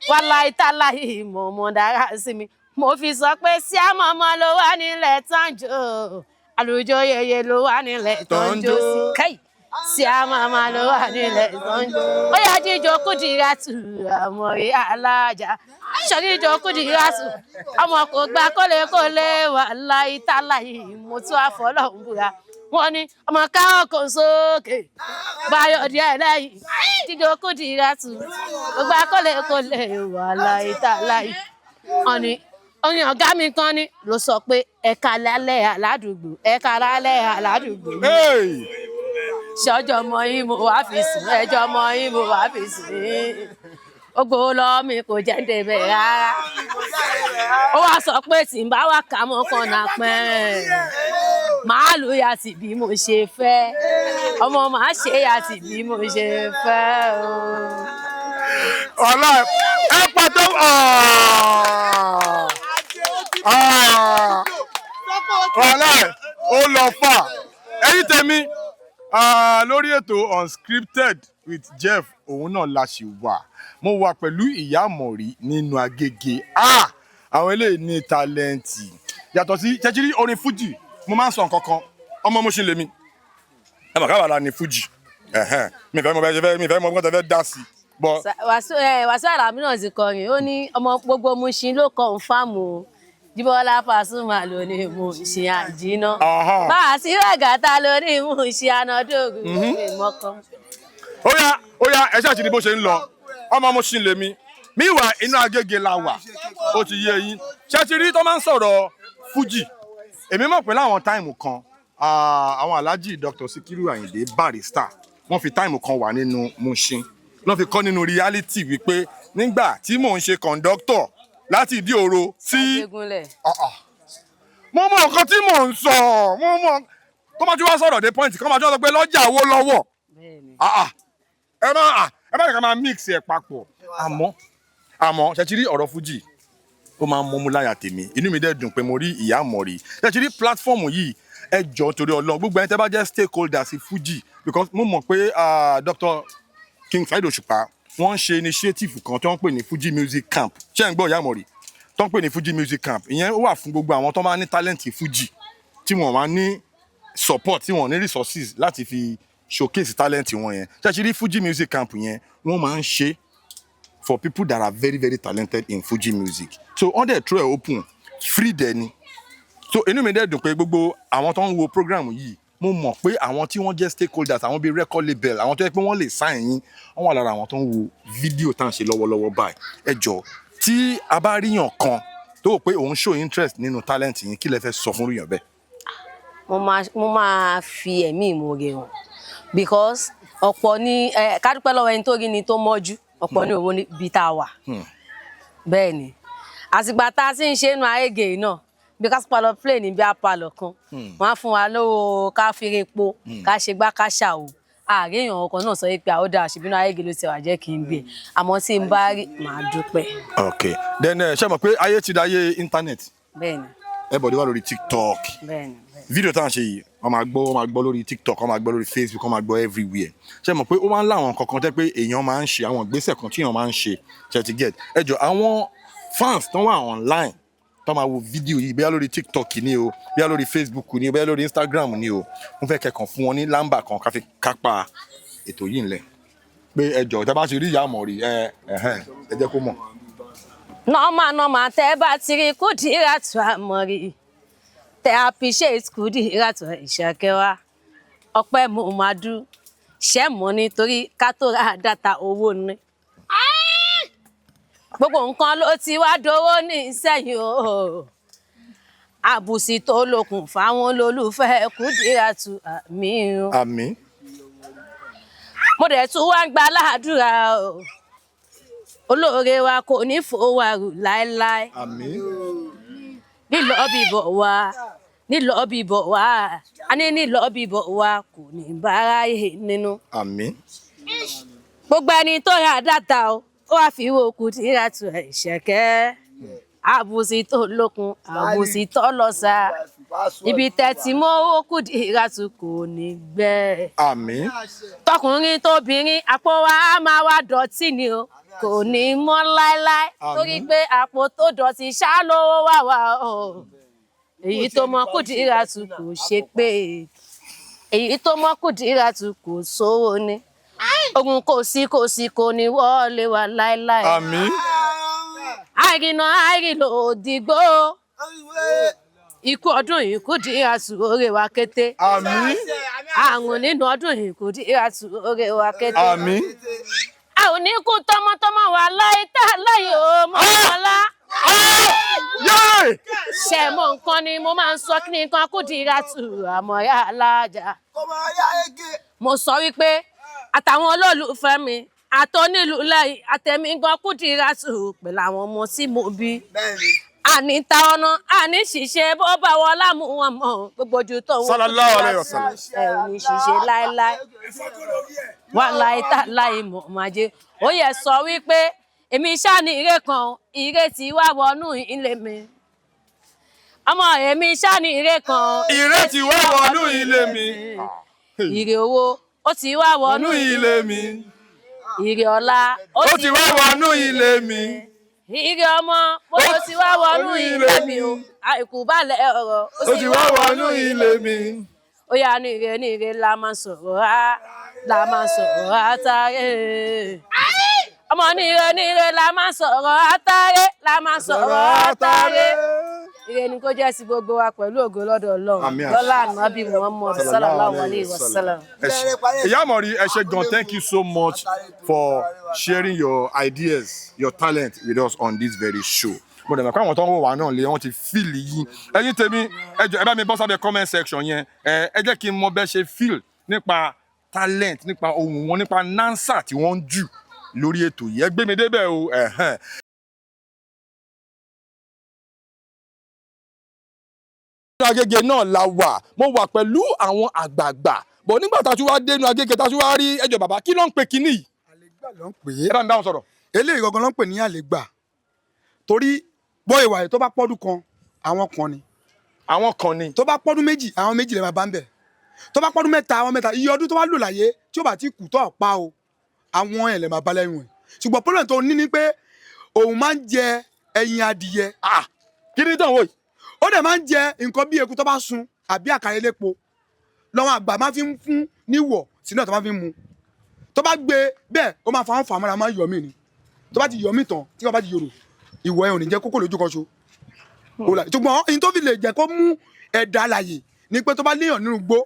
Wàláì táláì mọ̀mọ́ dára sí mi. Mo fi sọ pé sí àmọ́mọ́ ló wà nílẹ̀ tánjò. Àlùjọ yẹyẹ ló wà nílẹ̀ tánjò sí. Kẹ́yì sí àmọ́mọ́ ló wà nílẹ̀ tánjò. Ó yá jíjọ Kudiratu àmọ̀rí alájà. Ṣọ́jíjọ Kudiratu ọmọ kò gba kólékólé, wàláì táláì mo tún àfọlọ́hún búra. Wọ́n ní ọmọ káwọn kò sókè báyọ̀ díẹ̀ lẹ́yìn jíjọ Kudiratu kò gba kólékólé, wàláì táláì. Wọ́n ní orin ọ̀gá mi kan ní ló sọ pé ẹ̀ka lálẹ́ aládùúgbò, ẹ̀ka lálẹ́ aládùúgbò. Ṣọjọ́ ọmọ yín mo wá fi sùn, ẹjọ́ ọmọ yín mo wá fi sùn. Ó gbowó lọ́wọ́ mi kò jẹ́ ń débẹ̀ rárá. Ó wá sọ pé tí n bá wà ká mọ́ kan náà pẹ́. Màá lù ya tì bí mo ṣe fẹ́. Ọmọ màá ṣe ya tì bí mo ṣe fẹ́ o. Ọlá ẹ pàtó. Ọlá ó lọ fà. Ẹ̀yin tèmi lórí ètò Unscripted with Jeff, òun náà la ṣì wà. Mo wà pẹ̀lú ìyá Àmọ̀rí nínú Agége. Àwọn eléyìí ní talent. Yàtọ̀ sí ṣẹ́jírí orin fújì, mo máa ń sọ nǹkan kan, ọmọ mo ṣe lèmi. Ẹ mọ̀ káwá la ní fújì. Mi fẹ́ mọ bẹ́ẹ̀ ṣe fẹ́, mi fẹ́ mọ bọ́n tẹ fẹ́ dá sí i. Wàsíù Àlàbí náà ti kọrin, ó ní ọmọ gbogbo Mushin ló kọ òun fáàmù o. Jíbọ́lá Pasuma ló ní Mushin àjínà. Báàsì Rẹ̀gàtà ló ní Mushin ànádògún ní mọ́kàn. Ó yá, ó yá, ẹ ṣáà ti ní bó ṣe ń lọ. Ọmọ Mushin lèmi. Míwà inú Agége la wà. Ó ti yé yín. Ṣé ti rí tó máa ń sọ̀rọ̀ fújì? Èmi mọ̀ pé láwọn time kan, àwọn Alhaji Dr. Sikiru Ayinde Barrister, wọ́n fi time kan wà nínú Mushin. Wọ́n fi kọ́ nínú reality wípé nígbà tí mò ń ṣe conductor láti ìdí òro sí. Ajégúnlẹ̀. Mo mọ nǹkan tí mò ń sọ, mo mọ. Tó máa tún wá sọ̀rọ̀ dé point kan máa tún wá sọ pé lọ́jà owó lọ́wọ́. Ẹ má ẹ má ká máa mix ẹ̀ papọ̀. Àmọ́ ṣe ti rí ọ̀rọ̀ fújì, ó máa ń mọ́mú láyà tèmi. Inú mi dẹ̀ dùn pé mo rí ìyá Àmọ̀rí. Ṣe ti rí platform yìí, ẹ jọ̀ọ́ torí Ọlọ́run, gbogbo ẹni tẹ́ bá jẹ́ stakeholder sí fújì, because mo mọ̀ pé Dr. King Saheed Òṣùpá wọ́n ń ṣe initiative kan tí wọ́n ń pè ní Fuji Music Camp. Ṣé ẹ̀ ń gbọ́ ìyá Àmọ̀rí? Tó ń pè ní Fuji Music Camp. Ìyẹn ó wà fún gbogbo àwọn tó máa ní talent Fuji tí wọ́n máa ní support, tí wọ́n ní resources láti fi showcase talent wọn yẹn. Ṣé ẹ ti rí Fuji Music Camp yẹn, wọ́n máa ń ṣe for people that are very very talented in Fuji music. So wọ́n dẹ̀ throw it open, free dẹ̀ ni. So inú mi dẹ̀ dùn pé gbogbo àwọn tó ń wo program yìí Mo mọ̀ pé àwọn tí wọ́n jẹ́ stakeholders, àwọn bíi record label, àwọn tó yẹ pé wọ́n lè sign yín, wọ́n wà lára àwọn tó ń wo fídíò tá à ń ṣe lọ́wọ́lọ́wọ́ báyìí. Ẹ jọ, tí a bá ríyàn kan tó wò pé òun show interest nínú talent yín, kí lẹ fẹ́ sọ fún ríyàn bẹ́ẹ̀? Mo máa fi ẹ̀mí ìmoore hàn because ọ̀pọ̀ ní ẹ ká dúpẹ́ lọ́wọ́ ẹni tó rí ni tó mọ́jú. Ọ̀pọ̀ ní òwò níbi tá a wà. Bẹ́ẹ̀ ni, àtìgbà tá a ti ń ṣe é nu Ayége yìí náà, bí ká sọpọ̀ lọ play ní bí apalọ̀ kan, wọ́n á fún wa lówó ká fi repo, ká ṣe gbá, ká ṣà o. Ààrẹ èèyàn ọkọ̀ náà sọ pé àwọn dáa ṣèbínú Ayége ló ti wà jẹ́ kí n gbé, àmọ́ tí n bá rí, màá dúpẹ́. Ok, then ẹ ṣe mọ̀ pé ayé ti da ayé internet. Bẹ́ẹ̀ ni. Everybody wà lórí TikTok. Bẹ́ẹ̀ ni. Fídíò tá à ń ṣe yìí, wọ́n máa gbọ́ lórí TikTok, wọ́n máa gbọ́ lórí Facebook, wọ́n máa gbọ́ everywhere. Ṣe mọ̀ pé ó máa ń láwọn kankan tẹ́ pé èèyàn máa ń ṣe, àwọn ìgbésẹ̀ kan tí èèyàn máa ń ṣe, ṣe ti get? Ẹ jọ, àwọn fans tó wà online, tó máa wo fídíò yìí, bóyá lórí TikTok ni o, bóyá lórí Facebook ni o, bóyá lórí Instagram ni o, mo fẹ́ kẹ́kàn fún wọn ní lámbà kan ká fi kápá ètò yìí ńlẹ̀, pé ẹ jọ, tẹ́ bá ti rí ìyá àmọ̀rí ẹ, ẹ̀hẹ́n, ẹ jẹ́ kó mọ̀. Normal normal, tẹ́ bá ti rí Kudiratu Amori, tẹ́ appreciate Kudiratu Ìṣàkẹ́wà, ọpẹ́ mo máa dú ṣẹ́ mọ́, nítorí ká tó ra data, owó ni. Gbogbo nǹkan ló ti wá dowó ní ìsẹ́yìn o. Àbùsí tó lókun fáwọn olólùfẹ́ Kudiratu, àmì o. Àmín. Mo dẹ̀ tún wá ń gba aládùúrà o, olóore wa kò ní fòwárù láéláé. Àmín. Lílọ bíbọ̀ wa, nílọ bíbọ̀ wa, a ní nílọ bíbọ̀ wa kò ní báráyé nínú. Àmín. Gbogbo ẹni tó ra data o, ó wá fi wo Kudiratu Ìṣẹ̀kẹ́, àbùsí tó lókun, àbùsí tó lọ́sà, ibi tẹ́tí mọ́ owó Kudiratu kò ní gbẹ. Àmín. Tọkùnrin tóbìnrin, àpò wa á máa wá dọ̀tí ni o, kò ní mọ́ láéláé, torí pé àpò tó dọ̀tí ṣá lówó wà wá o. Èyí tó mọ Kudiratu kò ṣe pé, èyí tó mọ Kudiratu kò sówó ni, ogun kò sí, kò sí, kò ní wọlé wa láéláé. Àmín. Àìrìnà àìrìnlò òdìgbò, ikú ọdún yìí, Kudiratu oore wa kété. Àmín. Àrùn nínú ọdún yìí, Kudiratu oore wa kété. Àmín. A ò ní kú tọmọtọmọ wa láyé tá láyé o mọ ọlá. Ṣe mọ nǹkan ni mo máa ń sọ, kí ni nǹkan Kudiratu Àmọ̀yá alájà? Mo sọ wípé àtàwọn olólùfẹ́ mi, àtọ́nílù lẹ́yìn àtẹ̀mí gan, Kudiratu pẹ̀lú àwọn ọmọ tí mo bí, àní ta ọ̀nà, àní ṣiṣẹ́ bó bá wọn lámú wọn mọ̀, gbogbo ojú tó ń wọ́n Sallallahu alayhi wa sallam. Ẹ ò ní ṣiṣẹ́ láéláé, wà láì tá láì mọ̀ máa jẹ́. Ó yẹ sọ wípé èmi ṣáà ní ire kan, ire tí wá wọnú ilé mi. Ọmọ, èmi ṣáà ní ire kan. Ire ti wá wọnú ilé mi. Ire owó, ó ti wá wọnú wọnú ilé mi. Ire ọlá, ó ti wá wọnú ilé mi. Ire ọmọ, mo ló ti wá wọnú ilé mi o. Àìkú balẹ̀ ọ̀rọ̀, ó ti wá wọnú ilé mi. Ó yá, ní ire, ní ire la máa sọ̀rọ̀ á, la máa sọ̀rọ̀ átáré. Ọmọ, ní ire, ní ire la máa sọ̀rọ̀ átáré, la máa sọ̀rọ̀ átáré. Ire ni kó jẹ́ sí gbogbo wa pẹ̀lú ògo lọ́dọ̀ Ọlọ́run. Àmín, àṣẹ. Lọ́lá ànábì Muhammad sallallahu alayhi wa sallam. Ẹ ṣé. Ìyá Àmọ̀rí, ẹ ṣé gan. Thank you so much for sharing your ideas, your talent with us on this very show. Mo dẹ̀ mọ̀ pé àwọn tó ń wò wá náà lé, wọ́n ti feel yín. Ẹ̀yin tèmi, ẹ jọ̀ọ́, ẹ bá mi bọ́ sábẹ́ comment section yẹn. Ẹ jẹ́ kí n mọ bẹ́ẹ̀ ṣe feel nípa talent, nípa ohùn wọn, nípa nánsà tí wọ́n ń jù lórí ètò yìí. Ẹ gbé mi débẹ̀ o. Ẹ̀hẹ́n. Nínú Agége náà la wà, mo wà pẹ̀lú àwọn àgbààgbà bọ̀. Nígbà tá a tún wá dénú Agége, tá a tún wá rí, ẹjọ́ bàbá, kí ló ń pe kinní yìí? Àlégbà ló ń pè é. Ẹ bá mi bá wọn sọ̀rọ̀. Eléyìí gangan ló ń pè ní àlégbà, torí bọ́ ìwà yìí, tó bá pọ́dún kan, àwọn kan ni. Àwọn kan ni. Tó bá pọ́dún 2, àwọn 2 lè máa bá ń bẹ̀. Tó bá pọ́dún 3, àwọn 3. Iye ọdún tó bá lò láyé tí ó bá ti kù tó ọ̀pá o, àwọn ẹ̀ lè máa bá lẹ́yìn ẹ̀. Ṣùgbọ́n problem tó ní ni pé òun máa ń jẹ ẹyin adìyẹ. Ah, kí ni tàn wò yìí? Ó dẹ̀ máa ń jẹ nǹkan bí eku tó bá sun àbí àkàrà elépo lọ́wọ́ àgbà máa fi ń fún níwọ̀ sínú ẹ̀, tó máa fi ń mu. Tó bá gbé bẹ́ẹ̀, ó máa fa àwọn fàmọ́ra, máa ń yọ̀ mí ni. Tó bá ti yọ̀ mí tán, tí wọ́n bá ti yòrò ìwọ̀ ẹ̀, ò ní jẹ́ kókó lójú kan ṣo. Ṣùgbọ́n ìyẹn tó fi lè jẹ́ kó mú ẹ̀dá alàyè ni pé tó bá léèyàn nínú igbó,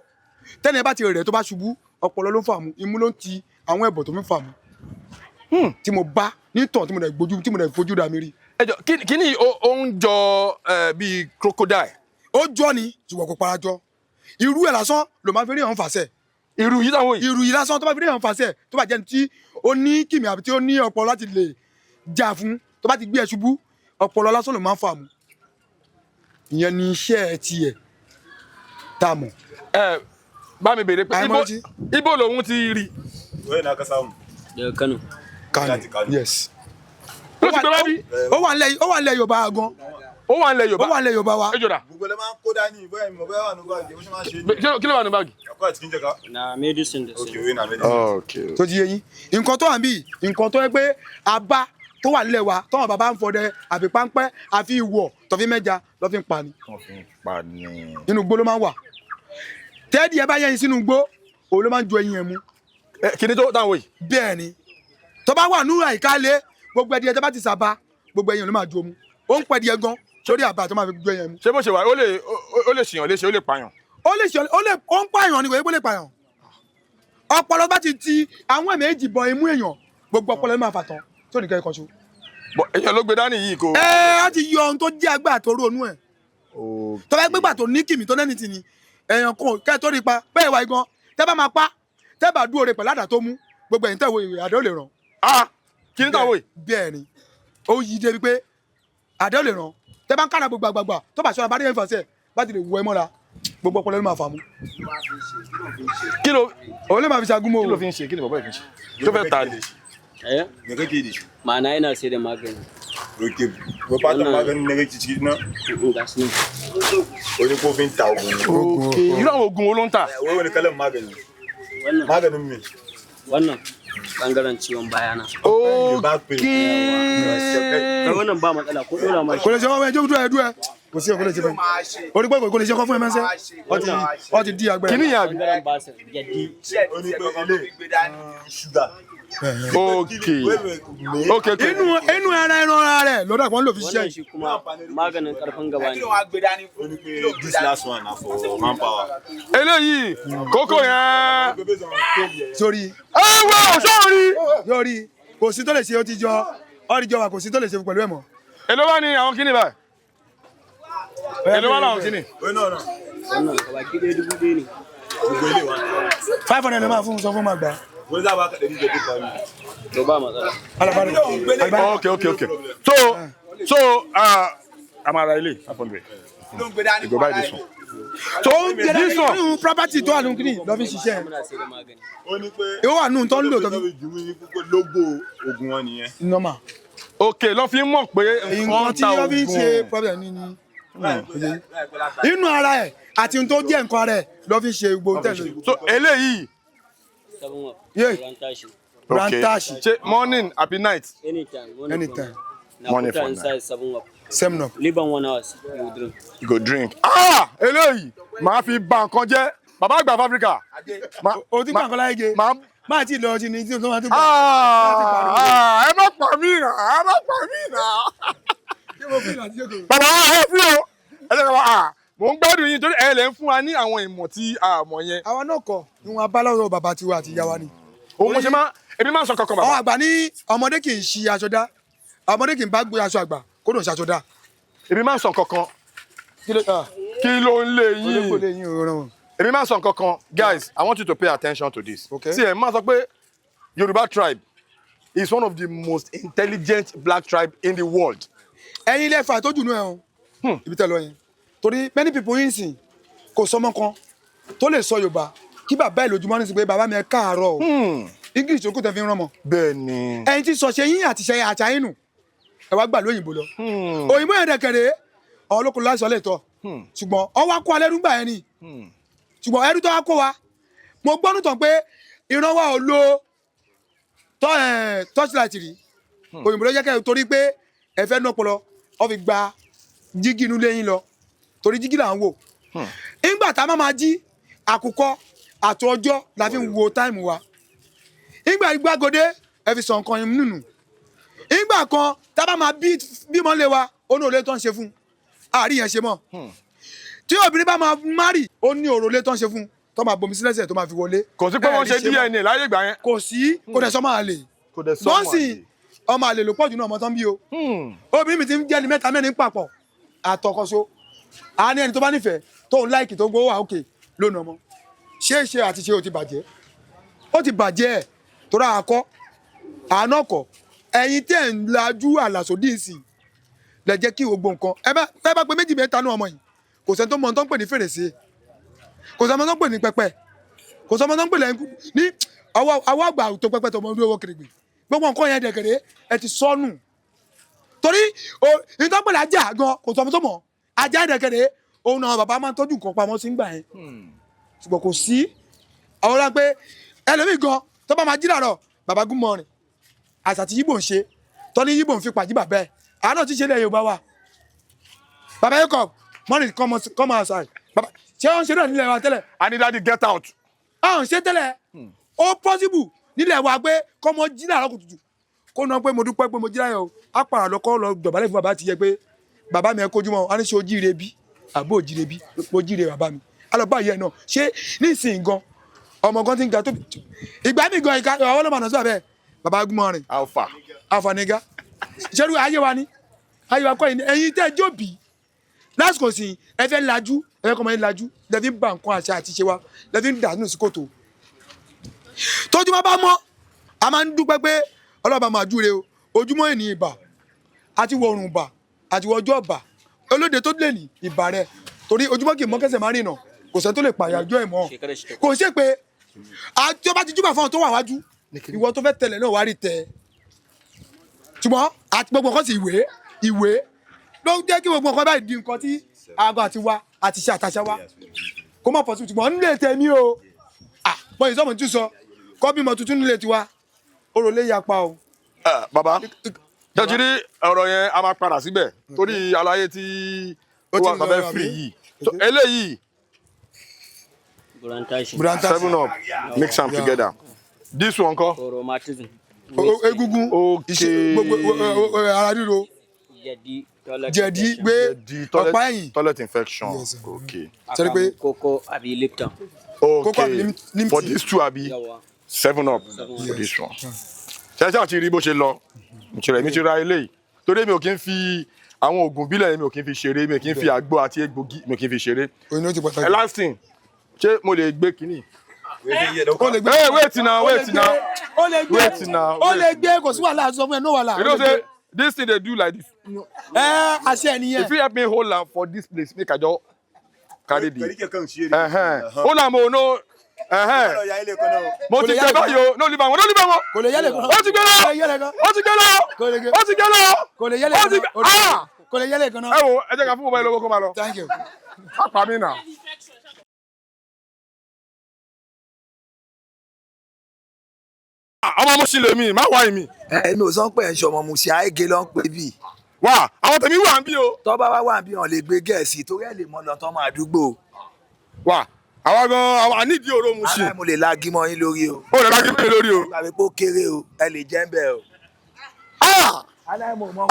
Tẹ́ni ẹ bá ti rẹ̀ tó bá ṣubú, ọpọlọ ló ń fà mú, imú ló ń ti àwọn ẹ̀bọ̀ tó ń fà mú, tí mo bá nítàn, tí mo dẹ̀ gbójú, tí mo dẹ̀ fojú dà mí rí. Ẹ jọ, kí ni ó ń jọ bíi crocodile? Ó jọ ni, ṣùgbọ́n kò parajọ. Irú ẹ̀ lásán ló máa fi rí àwọn fàṣẹ. Irú yìí táwọn yìí? Irú yìí lásán, tó bá fi rí àwọn fàṣẹ, tó bá jẹ́ ní tí ó ní kìmí àbí tí ó ní ọpọlọ láti lè jà fún, tó bá ti gbé ẹ ṣubú, ọpọlọ lásán ló máa ń fà mú. Ìyẹn ni iṣẹ́ ẹ tiẹ̀ tá a mọ̀. Ẹ bá mi béèrè pé ibo lòun ti rí. Wai na ka samu? Daga Kano. Kano, yes. Ló ti gbé wá bí. Ó wà nílẹ̀ Yorùbá gan. Ó wà nílẹ̀ Yorùbá. Ó wà nílẹ̀ Yorùbá wa. Ẹ jọ̀dá. Gbogbo ẹ máa ń kó dání bóyá ìmọ̀ bóyá wà ní báàgì, bó ṣe máa ń ṣe é. Kí ló wà ní báàgì? Ọkọ àti kíńjẹ ká. Na medicine da Ok, wai na medicine. Ok. Tó ti yé yín, nǹkan tó wà níbí, nǹkan tó yẹ pé abá tó wà nílẹ̀ wa, tọ́wọ́n bàbá ń fọdẹ àfi páńpẹ́ àfi ìwọ̀ tó fi mẹ́ja lọ́ fi ń pa ni. Wọ́n fi ń pa ni. Nínú igbó ló máa ń wà. Tẹ́ẹ̀dì ẹ bá yẹyin sínú igbó, òun ló máa ń ju ẹyin ẹ mú. Kí ni tó táwọn yìí? Bẹ́ẹ̀ ni, tó bá wà nínú àyíká lé, gbogbo ẹdí ẹ tó bá ti sàbà, gbogbo ẹyin ló máa ju omu. Ó ń pẹ́ díẹ̀ gan sórí àbá tó máa fi ju ẹyin ẹ mú. Ṣé bó ṣe wà, ó lè ṣèyàn léṣe, ó lè pààyàn? Ó lè ṣe, ó lè, ó ń pààyàn ni, kò yẹ kó lè pààyàn. Ọpọlọ bá ti ti àwọn méjì bọ imú èèyàn, gbogbo ọpọlọ ló máa fà tán tí ò ní kẹ́ ẹ̀kọ́ ṣo. Bọ èèyàn ló gbé dání yìí kò. Ẹ á ti yọ ohun tó jẹ́ agbá àtòrò onú ẹ̀ tó bá gbégbà tó ní kìmí tó nẹ́ni tì ní èèyàn kan kẹ́ ẹ tó rí pa bẹ́ẹ̀ wá igan tẹ́ bá máa pa, tẹ́ bá dúró re pẹ̀lú àdá tó mú, gbogbo ẹ̀yìn tẹ́ wo ìwé àdá ò lè ràn. Ah, kí ni táwọn yìí? Bẹ́ẹ̀ ni, ó yí débi pé àdá ò lè ràn. Tẹ́ bá ń kára gbogbo àgbààgbà tó bá ṣọ́ra bá rí ẹ̀ ń fàṣẹ bá ti lè wọ ẹ mọ́ra, gbogbo ọpọlọ ló máa fà mú. Kí ló Òun ló máa fi ṣagúnmọ́ o. Kí ló fi ń ṣe? Kí ni bàbá yìí fi ń ṣe? Tó fẹ́ ta ni. Eh? Me kake da shi? Ma'ana ina sai da magani. Ok, ko fatan maganin ne kake ciki náà? Ga su nan. Ó ní kó fi ń ta oògùn ni. Ok, irú àwọn oògùn wo ló ń tà? Wai wani kalan magani? Wannan. Maganin me? Wannan bangaren ciwon baya na. Ok. Kai, wannan ba matsala ko dora ma. Kò lè ṣe ọwọ́ ẹjọ́ dúró ẹ dúró ẹ, kò sí, kò lè ṣe fẹ́ orí pé kò lè ṣe ọkọ fún ẹ mẹ́sẹ̀, wọ́n ti di agbẹ́rẹ́. Kí ni ìyá àbí? Bangaren basir yaddi. Ó ní pé ilé ṣúgà. Ok. Inú ara ẹran ara rẹ̀ lọ́dọ̀ kan ló fi ṣiṣẹ́ Wannan yìí. shi kuma maganin karfin gaba ne. Ó ní pé this last one na for manpower. Eléyìí kókó yẹn. Sórí. Ẹ wọ sórí. Sórí, kò sí tó lè ṣe, ó ti jọ ó ti jọ wà, kò sí tó lè ṣe pẹ̀lú ẹ̀ mọ́. Èló wá ní àwọn kíní báyìí? Èló wá láwọn kíní? Wannan gabaki ɗaya 1000 ne. Gbogbo ilé wa. 500 ló máa fún, sọ fún máa gbà. Wọ́n sábà kàdé ní ìjọba mi. To, ba matsala. Alabari. Ok. So a máa ra ilé 500. You go buy this one. Tó ń jẹ́ This one. nínú property tó wà nínú kíní lọ́ fi ṣiṣẹ́. Muna sai da magani. Ó ní pé. Ìwọ wà nínú tó ń lò tó fi. Logo oògùn wọn nìyẹn. Normal. Ok, lọ́ fi mọ̀ pé nǹkan Nǹkan tí ta wọ́n fi ń ṣe oògùn. problem ní ní inú ara ẹ̀ àti ohun tó jẹ́ nǹkan ara ẹ̀ lọ́ fi ṣe gbogbo tẹ̀lé. So eléyìí. Seven up. Yeah. Rantashi. Rantashi. Ṣé morning àbí night? Anytime. Morning. Anytime. Na Morning put for inside seven up. Seven up. Leave am 1 hour, you drink. You go drink. Ah! Eléyìí màá fi ba nǹkan jẹ́. Bàbá àgbà of Africa. O ti gbà nǹkan láyé ge. Máa ti lọ sí ni tí o tó máa tó gbà. Ah! Ẹ má pa mí nà, ẹ má pa mí nà. Bàbá ẹ fi o. Ẹ jẹ́ ká wá ah! Mò ń gbádùn yín torí ẹ lè ń fún wa ní àwọn ìmọ̀ tí a mọ̀ yẹn. Àwa náà kọ ìwọn abálọ́rọ̀ bàbá tiwa àti ìyá wa ni. Òun mo ṣe máa, èmi máa ń sọ kankan bàbá. Àwọn àgbà ní ọmọdé kì í ṣi aṣọ dá, ọmọdé kì í bá gbé aṣọ àgbà kó lóun ṣaṣọ dá. Èmi máa ń sọ kankan. Kí ló ah Kí ló ń lé yín? Olóko lè yín òórùn wọn. Èmi máa ń sọ nǹkan kan. Guys, I want you to pay attention to this. Okay. See, ẹ máa sọ pé Yorùbá tribe is one of the most intelligent black tribe in the world. Ẹ̀yin ilé ẹ̀fà tó jù nú ẹ̀ o, ibi tẹ́ lọ yẹn, torí many people yín sìn kò sọmọ kan tó lè sọ Yorùbá kí bàbá ẹ̀ lójúmọ́ ní sí pé bàbá mi, ẹ káàárọ̀ o. English tó kù tẹ́ fi ń rán mọ́. Bẹ́ẹ̀ ni. Ẹ̀yin tí sọ ṣe yín àti ṣe àṣà yín nù, ẹ wá gbà lóyìnbó lọ. Òyìnbó yẹn dẹ̀kẹ̀rẹ̀ ọlọ́kùnrin láìsọ lè tọ̀, ṣùgbọ́n ọwọ́ akó alẹ́ rúgbà yẹn ni, ṣùgbọ́n ẹrú tó wá kó wa, mo gbọ́ nùtàn pé ìran wa ò lo torchlight rí. Òyìnbó ló jẹ́ kẹ́ torí pé ẹ fẹ́ ná ọpọlọ, ọ fi gba jígí inú lẹ́yìn lọ, torí jígí là ń wò nígbà tá a máa ma jí àkùkọ àti ọjọ́ la fi ń wo time wa. Nígbà gbàgede ẹ fi sọ nǹkan yín nùnù. Nígbà kan tá a bá máa bí bímọ lé wa, ó ní òrùlé tó ń ṣe fún, àárín yẹn ṣe mọ́. Tí obìnrin bá máa marry, ó ní òrùlé tó ń ṣe fún. Tó máa bomi sílẹ̀sẹ̀ tó máa fi wọlé. Kò sí pé wọ́n Ẹ ṣe rí ṣe mọ́. DNA láyé ìgbà yẹn. Kò sí, kò dẹ̀ sọ máa lè. Kò dẹ̀ sọ́mọ Bọ́ǹsì àlè. ọmọ àlè ló pọ̀jù náà ọmọ tán bí o. Obìnrin mi ti ń jẹ́ni mẹ́ta mẹ́rin papọ̀ àtọkọ́so. A ní ẹni tó bá nífẹ̀ẹ́ tó ń láìkì tó ń gbowó wà òkè lónìí ọmọ. Ṣé é ṣe àti ṣe ò ti bàjẹ́? Ó ti bàjẹ́ ẹ̀ torí àkọ́ àánú ọkọ̀ ẹ̀yin tẹ̀ ń lajú àlàsódì ìsìn lẹ jẹ́ kí gbogbo nǹkan ẹ bá pé méjì mẹ́ta nú ọmọ yìí, kò sẹ́ni tó mọ ohun tó ń pè ní fèrèsé, kò sẹ́ni tó ń pè ní pẹpẹ, kò sẹ́ni tó ń pè ní ọwọ́ àgbà tó pẹpẹ tó mọ orí owó kèrègbè. Gbogbo nǹkan yẹn dẹ̀kẹ̀rẹ̀ ẹ ti sọnù torí ìtọ́ pè lájà gan, kò sọmọ tó mọ̀ ajá dẹ̀kẹ̀rẹ̀ òun náà bàbá máa ń tọ́jú nǹkan pamọ́ sí ń gbà yẹn, ṣùgbọ́n kò sí àwọn ọ̀rọ̀ pé ẹlòmíì gan tó bá máa jí làárọ̀, bàbá good morning, àṣà tí yíbò ń ṣe tọ́ ní yíbò ń fi pàjí bàbá ẹ̀, àá náà ti ṣe ilẹ̀ Yorùbá wa. Bàbá Jacob, morning, come come outside bàbá. Ṣé wọ́n ń ṣe náà nílẹ̀ wa tẹ́lẹ̀? I need daddy, get out. Àwọn ṣe tẹ́lẹ̀, ó possible nílẹ̀ wa pé kọ́mọ jí làárọ̀ kùtùkùtù kó ná pé mo dúpẹ́ pé mo jí láyọ̀ o, á pàrà lọ́kọ́ lọ dọ̀bálẹ̀ fún bàbá ti yẹ pé bàbá mi ẹ kojú mọ́, á ní ṣe ojíire bí àbó òjíire bí mo jíire bàbá mi, á lọ bá ìyá ẹ náà ṣé nísìnyí gan ọmọ gan ti ń ga tó ìgbà mi gan ìka àwọn ọlọ́mọ àná sí bàbá ẹ, bàbá good morning. Alpha. Alpha nigga, ṣerú ayé wa ni ayé wa kọ́ yìí ni. Ẹ̀yin tẹ́ ẹ jóbi lásìkò sí, ẹ fẹ́ lajú, ẹ fẹ́ kọ́ ọmọ yín lajú, lẹ fi ń ba nǹkan àṣà àti ṣe wa, lẹ fi ń dànù sí kòtò. Tójúmọ́ bá mọ́, a máa ń dúpẹ́ pé ọlọ́ba máa júre o, ojúmọ́ ènìyàn ìbà àti wọ òrùn ìbà àti wọ ọjọ́ ìbà olóde tó lè ní ìbà rẹ, torí ojúmọ́ kì í mọ́ kẹsẹ̀ máa rìnà, kò sẹ́ni tó lè pàyàjọ́ ẹ̀ mọ́, kò ṣe pé àti ọba ti júbà fún ọ tó wà wájú, ìwọ tó fẹ́ tẹ̀lé náà wá rí tẹ̀, ṣùgbọ́n àti gbogbo nǹkan sì ìwé ìwé ló ń jẹ́ kí gbogbo nǹkan báyìí di nǹkan tí aago àti wa àti ṣe àtàṣà wa kó má pọ̀ sí, ṣùgbọ́n nílé tèmi o, mọ ìsọmọ tún sọ kọ́ bímọ tuntun nílé tiwa orò lè yapa o. Bàbá jẹ́jú ní ọ̀rọ̀ yẹn, a máa padà síbẹ̀ torí àlàyé tí ó wà sábẹ́ free yìí. So, eléyìí seven up, mix am together. This one kọ́? For rheumatism. Egungun. Okay. Gbogbo ara ríro. Jẹ̀dí, toilet Jẹ̀dí infection. gbé Toilet, ọ̀pá ẹ̀yìn. Toilet infection, okay. Sẹ́ni pé Kókó àbí Lipton. Okay, for these two abi seven up for this one. Ṣe ṣáà ti rí bó ṣe lọ ìṣẹ̀lẹ̀ mi ti ra eléyìí torí mi ò kí ń fi àwọn oògùn bílẹ̀, mi ò kí ń fi ṣeré, mi ò kí ń fi àgbo àti egbògi, mi ò kí ń fi ṣeré. Oyin ló ti pàtàkì. Ẹ last thing, ṣé mo lè gbé kínní? Ó lè gbé. Hey, wait now, wait now. Ó lè gbé. Wait now. Ó lè gbé, kò sí wàhálà, sọ fún ẹ, no wàhálà. You know say this thing dey do like this. Ẹ àṣẹ nìyẹn. If you help me hold am for this place, make I just carry the. Hold am o, no. Mo ti gbé báyìí o, no leave am o, no leave am o. Kò lè yẹlẹ kan. Ó ti gbé lọ. Kò lè yẹlẹ kan. Ó ti gbé lọ. Ó ti gbé lọ. Kò lè yẹlẹ Ó ti kan. gbé. Ah! Kò lè yẹlẹ kan náà. Ẹ wo, ẹ jẹ́ ká fún bàbá yìí lówó kó máa lọ. Thank you. Má pa mí nà. Ọmọ mo ṣì lè mi, má wá èmi. Èmi ò sọ pé ẹ̀ ń ṣe ọmọ Mushin, Àìgé ló ń pè bí. Wà àwọn tèmi wà ń bí o. Tọ́ bá wá wà ń bí, wọn lè gbé Gẹ̀ẹ́sì torí ẹ̀ lè mọ lọ tọ́ máa àdúgbò. Wà àwa gan àwa nídìí òró Mushin. Aláì mo lè lagi mọ́ yín lórí o. Ó lè lagi mọ́ yín lórí o. Gbàgbé pé ó kéré o, ẹ lè jẹ́ ń bẹ̀ o. Aláì mo mọ.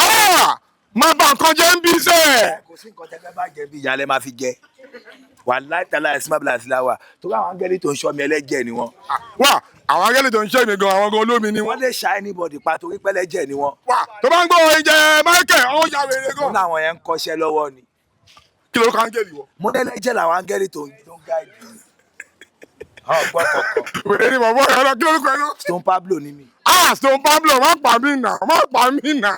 Má bà nǹkan jẹ́ ń bí sẹ́. Kò sí nǹkan tẹ́fẹ́ bá jẹ bí ìyá lẹ máa fi jẹ. Wàláì tàlá ẹ̀sìn máa bìlà sí láwà torí àwọn áńgẹ́lì tó ń ṣọ́ mi ẹlẹ́jẹ̀ ni wọ́n. Wà àwọn áńgẹ́lì tó ń ṣọ́ mi gan, àwọn gan olómi ni wọ́n. Wọ́n lè ṣá anybody pa torí pẹ́lẹ́jẹ̀ ni wọ́n. Wà tó bá ń gbọ́ oúnjẹ Michael, àwọn ya wèrè gan. Wọ́n ní àwọn yẹn ń kọ́ṣẹ́ lọ́wọ́ ni. Kí ló kọ áńgẹ́lì wọ? Mo lẹ́lẹ́jẹ̀ làwọn áńgẹ́lì tó ń gáìdì. Ọgbọ́n kọ̀ọ̀kan. Wèrè ni bàbá yẹn lọ, kí ló kọ ẹ náà? Stone Pablo ni mi. Ah, Stone Pablo, má pa mí nà, má pa mí nà.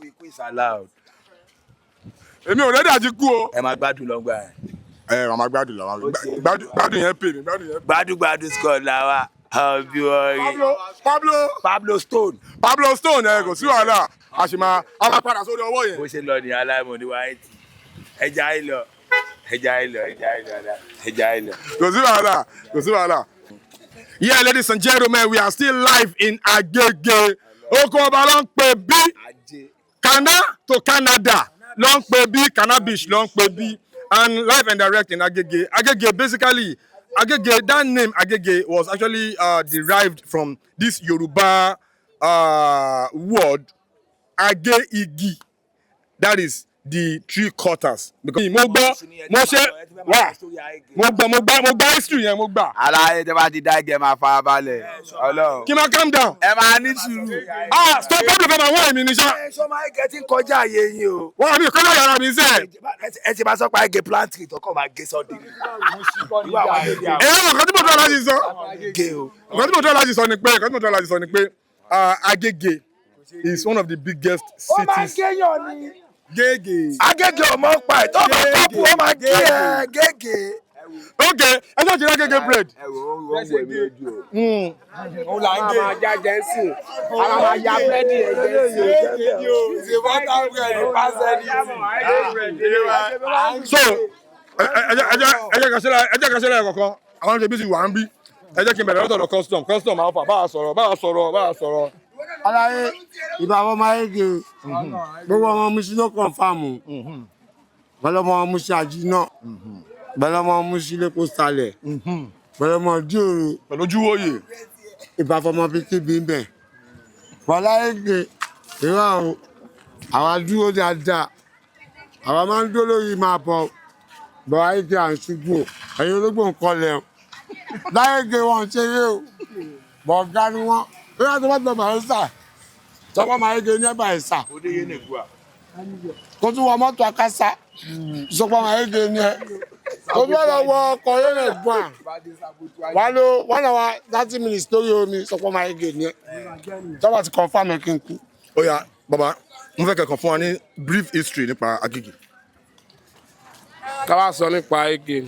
Ikú is allowed. Èmi ò rẹ́dí àti kú o. Ẹ máa gbádùn lọ́gbà ẹ̀. Ẹ máa gbádùn lọ́wọ́, gbádùn yẹn pè mí, gbádùn yẹn. Gbádùgbádùn squad làwa ọbí wọrí. Pablo, Pablo. Pablo Stone. Pablo Stone, ẹ kò sí wàhálà, a sì máa a máa padà sórí ọwọ́ yẹn. Bó ṣe lọ ní aláìmọ̀ ní wáyé tì. Ẹja yìí lọ, ẹja yìí lọ, ẹja yìí lọ, ẹja yìí lọ. Kò sí wàhálà, kò sí wàhálà. Yeah, ladies and gentlemen, we are still live in Agege. Oko ọba ló ń pè bí Kana to Canada ló ń pè bí Canal Beach ló ń pè bí, and live and direct in Agege. Agege, basically, Agege, that name Agege was actually derived from this Yoruba word Age Igi, that is the tree cutters. Because mo gbọ́ mo ṣe Wá, mo gbà, mo gbà, mo gbà history yẹn, mo gbà. Aláyé, tẹ bá ti dá igi, ẹ máa fara balẹ̀. Ọlọ́run. Kí n máa calm down. Ẹ máa ní sùúrù. Ah, stop, problem fẹ́ máa wọ́n èmi ní ṣá. Ẹ sọ máa gẹ tí ń kọjá àyè yín o. Wọ́n mi kọ́lá yàrá mi sẹ́ẹ̀. Ẹ ti máa sọ pé àgé plant tree tọkọ máa gé sọdẹ. Ẹ ẹ nǹkan tí mo tọ́ láti sọ. Gé o. Nǹkan tí mo tọ́ láti sọ ni pé ah, Agége is one of the biggest Ó máa ń cities. géyàn ni. Gègé. Agége ò mọ̀ pa ẹ̀ tó bá kọ́pù ó máa gé ẹ gègé. Ok, ẹ ṣáà ti rí Agége bread. Ẹ wo, ó ń wọ èmi lójú o. Òun là ń gé. A máa já jẹ́nsìn. A máa ya búrẹ́dì ẹ̀ jẹ́nsìn. So ẹ jẹ́ ká ṣe láyọ̀ kọ̀ọ̀kan. Àwọn ṣe bí ti wà ń bí. Ẹ jẹ́ kí n bẹ̀rẹ̀ lọ́tọ̀ọ̀dọ̀ custom custom alpha. Bá a sọ̀rọ̀, bá a sọ̀rọ̀, bá a sọ̀rọ̀. Aláyé, ìbá wọn máa ń gé gbogbo ọmọ Musin ló confirm. Pẹ̀lú ọmọ Musin àjínà, pẹ̀lú ọmọ Musin lẹ́kọ̀ọ́ sálẹ̀, pẹ̀lú ọmọ díòrò, pẹ̀lú ojúwòye. Ìbá fọmọ bíi bí ń bẹ̀ bọ́lá èdè ìwà o. Àwa dúró dáadáa, àwa máa ń dúró lórí máa bọ̀ bọ̀ ayége à ń ṣubú o. Ẹ̀yin ológbò ń kọlẹ̀ o. Láyége wọn ń ṣeré o, bọ̀ ọ̀gá ni wọ́n. Bí wọ́n ti bá tọ Barrister tọkọ máa yége ní Barrister, kó tún wọ mọ́tò akásá sọpọ́ máa yége ní ẹ, kó tún wọ́n lọ wọ ọkọ̀ yẹn lè gbọ́n à wà ló 1 hour 30 minutes lórí omi, sọpọ́ máa yége ní ẹ tọ́wọ́ ti confirm ẹ kí n kú. Ó yá bàbá, mo fẹ́ kẹ́kọ̀ọ́ fún wa ní brief history nípa Agége. Ká wá sọ nípa Agége.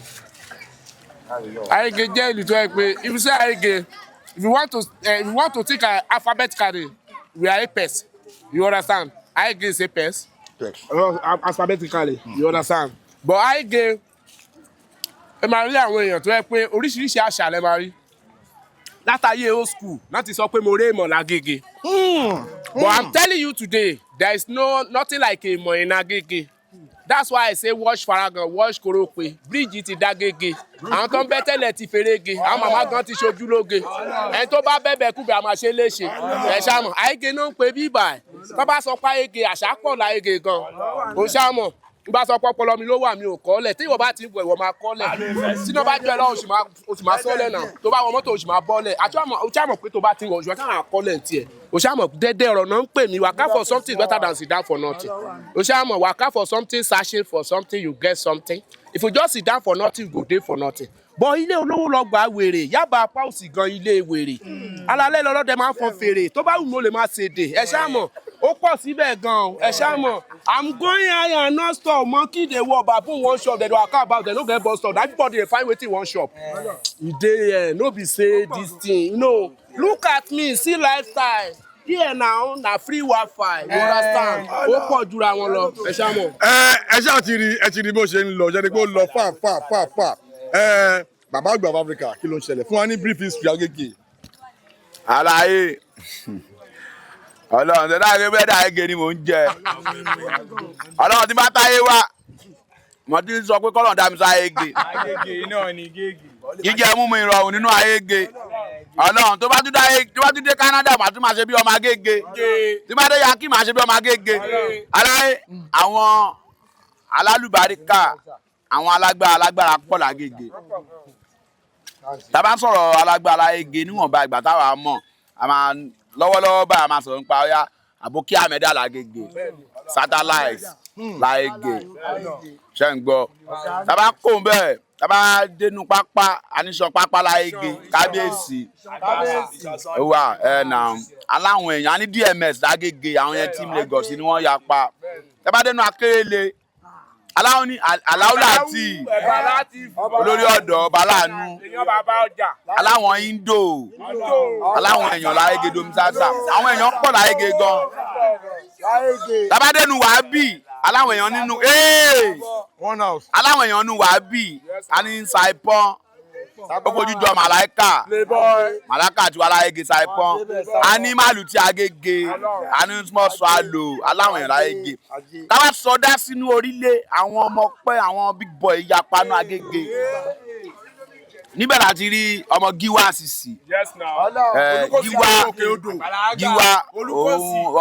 Agége jẹ́ ìlú tó yẹ pé if you say Agége, if you want to think alphabetically, we are Apex, you understand? Agége is Apex alphabetically, you understand? But Agége, ẹ máa rí àwọn èèyàn tó yẹ pé oríṣiríṣi àṣà lẹ máa rí látàyè old school láti sọ pé mo rí èèmọ̀ lágége. But I'm telling you today, there is no nothing like èèmọ̀ in Agége. That's why I say wash faragan, wash korope. Bíríìjì ti dágége, àwọn tó ń bẹ́ tẹ́lẹ̀ ti ferege, àwọn màmá gan ti ṣojú lóge. Ẹni tó bá bẹ̀bẹ̀ kúbẹ̀ a máa ṣe léṣe. Ẹ ṣáàmọ̀, Àyègé náà ń pe bíbà ẹ̀. Tó bá sọ pé Àyègé, àṣà pọ̀ láyègé gan. Ó ṣáàmọ̀, n bá sọ pé ọpọlọ mi ló wà, mi ò kọ́lẹ̀. Tí ìwọ bá ti ń bọ̀, ìwọ máa kọ́lẹ̀. Tí iná bá jọ ẹ lọ́wọ́, oṣù máa sọ́lẹ̀ náà. Tó bá wọ mọ́tò, oṣù máa bọ́lẹ̀. Àti ó ṣàmọ̀ pé tó bá ti ń wọ, oṣù máa kọ́lẹ̀ ní tiẹ̀. Ó ṣàmọ̀ dédé ọ̀rọ̀ náà ń pè mí. Waka for something is better than sit down for nothing. Ó ṣàmọ̀, waka for something, searching for something, you get something. If you just sit down for nothing, you go dey for nothing. But ilé olówó lọ gbà wèrè, yábà apá òsì gan ilé wèrè. Alalẹ́ lọ́lọ́dẹ máa ń fọn fèrè. Tó bá wù mí, ó lè máa ṣèdè. Ẹ ṣàmọ̀, ó pọ̀ síbẹ̀ gan-an. Ẹ ṣàmọ̀, I'm going higher non stop. Monkey dey work, baboon wan chop. Dem dey waka about, dem no get bus stop. Everybody dey find wetin wan chop. E dey here, no be say this thing. No, look at me, see lifestyle. Here now na free wifi, you understand? Ó pọ̀ jura wọn lọ. Ẹ ṣàmọ̀. Ẹ ṣáà ti rí, ẹ ti rí bó ṣe ń lọ, ṣe ni pé ó lọ fà fà fà fà. Ẹ bàbá àgbà of Africa, kí ló ń ṣẹlẹ̀? Fún wa ní brief history Agége. Àlàyé Ọlọ́run tó dáa pé bẹ́ẹ̀ Agége ni mò ń jẹ. Ọlọ́run tí bá táyé wá, mo ti sọ pé kọ́lọ̀ dá mi sáyé ge. Agége náà ni gègé. Jíjẹ mú mi rọrùn nínú Agége. Ọlọ́run tó bá tún dáyé, tó bá tún dé Canada, màá tún máa ṣe bí ọmọ Agége. Tí bá dé Yankee, màá ṣe bí ọmọ Agége. Aláyé, àwọn alálùbáríkà, àwọn alágbára alágbára pọ̀ lágége. Tá a bá ń sọ̀rọ̀ alágbára Agége níwọ̀nba ìgbà táwa mọ̀, a máa lọ́wọ́lọ́wọ́ báyìí, a máa sọ̀rọ̀ nípa ọ̀yá àbókí ahmeda lágége, satellite lágége, ṣe ń gbọ́? Tá a bá kó bẹ́ẹ̀, tá a bá dénú pápá, aníṣan pápá lágége, kábíyèsí ó wà. Ẹ nà aláwọn èèyàn á ní DMS lágége, àwọn yẹn team Lagos ni wọ́n ya pa. Tá a bá dénú akérèlé, aláwọn ní aláwọ̀ láti olórí ọ̀dọ́ ọba láàánú, aláwọn indo, aláwọn èèyàn láyége domisasa, àwọn èèyàn pọ̀ láyége gan. Tabadẹnu wàá bì, aláwọn èèyàn nínú aláwọn èèyàn nínú wàá bì, a ní saipon, ó fojú jọ màláìka, màláìka àti wàláyége saipon, a ní màlúùtì agége, a ní small swallow, aláwọn èèyàn láyége. Táwa sọdá sínú orílẹ̀, àwọn ọmọ pẹ́, àwọn big boy yapanu agége níbẹ̀ láti rí ọmọ Gíwá àṣìṣì. Gíwá, Gíwá òun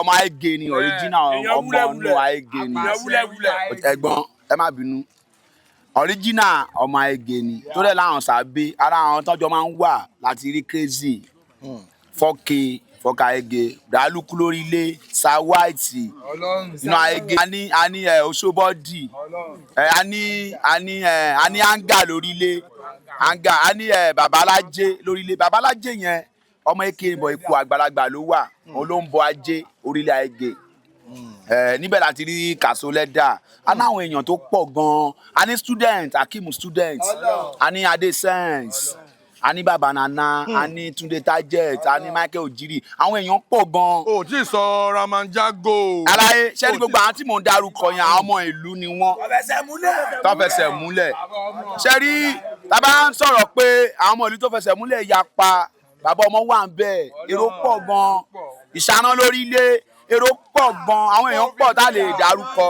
ọmọ Agége ni, original ọmọ inú Agége ni. Ẹ̀gbọ́n, ẹ má bínú. Original ọmọ Agége ni tó dẹ̀ láwọn sábẹ́ ara àwọn tọ́jọ́ máa ń wà láti rí crazy 4K 4K Agége dàlúkú lórí ilé sa white inú Agége a ní ẹ oṣobọdì ẹ a ní ẹ a ní anga lórí ilé anga a ní ẹ babalájé lórí ilé. Babalájé yẹn, ọmọ eke bọ̀, ikú àgbàlagbà ló wà, òun ló ń bọ ajé orílẹ̀ Agége ẹ. Níbẹ̀ láti rí Kàṣó lẹ́dà. A ní àwọn èèyàn tó pọ̀ gan-an. A ní student Akeem, student, a ní Adé Sense, a ní Baba Nana, a ní Túndé Target, a ní Michael Ojiri. Àwọn èèyàn pọ̀ gan-an. O tí ì sọ Ramanjago. Aláyé ṣé ní gbogbo àwọn tí mò ń darúkọ yẹn, àwọn ọmọ ìlú ni wọ́n tó fẹsẹ̀ múlẹ̀. Ṣé rí, tábà ń sọ̀rọ̀ pé àwọn ọmọ ìlú tó fẹsẹ̀ múlẹ̀ yapa, bàbá ọmọ wà ń bẹ̀, èrò pọ̀ gan, ìṣáná lórí ilé, èrò pọ̀ gan, àwọn èèyàn pọ̀ tá a lè dárúkọ.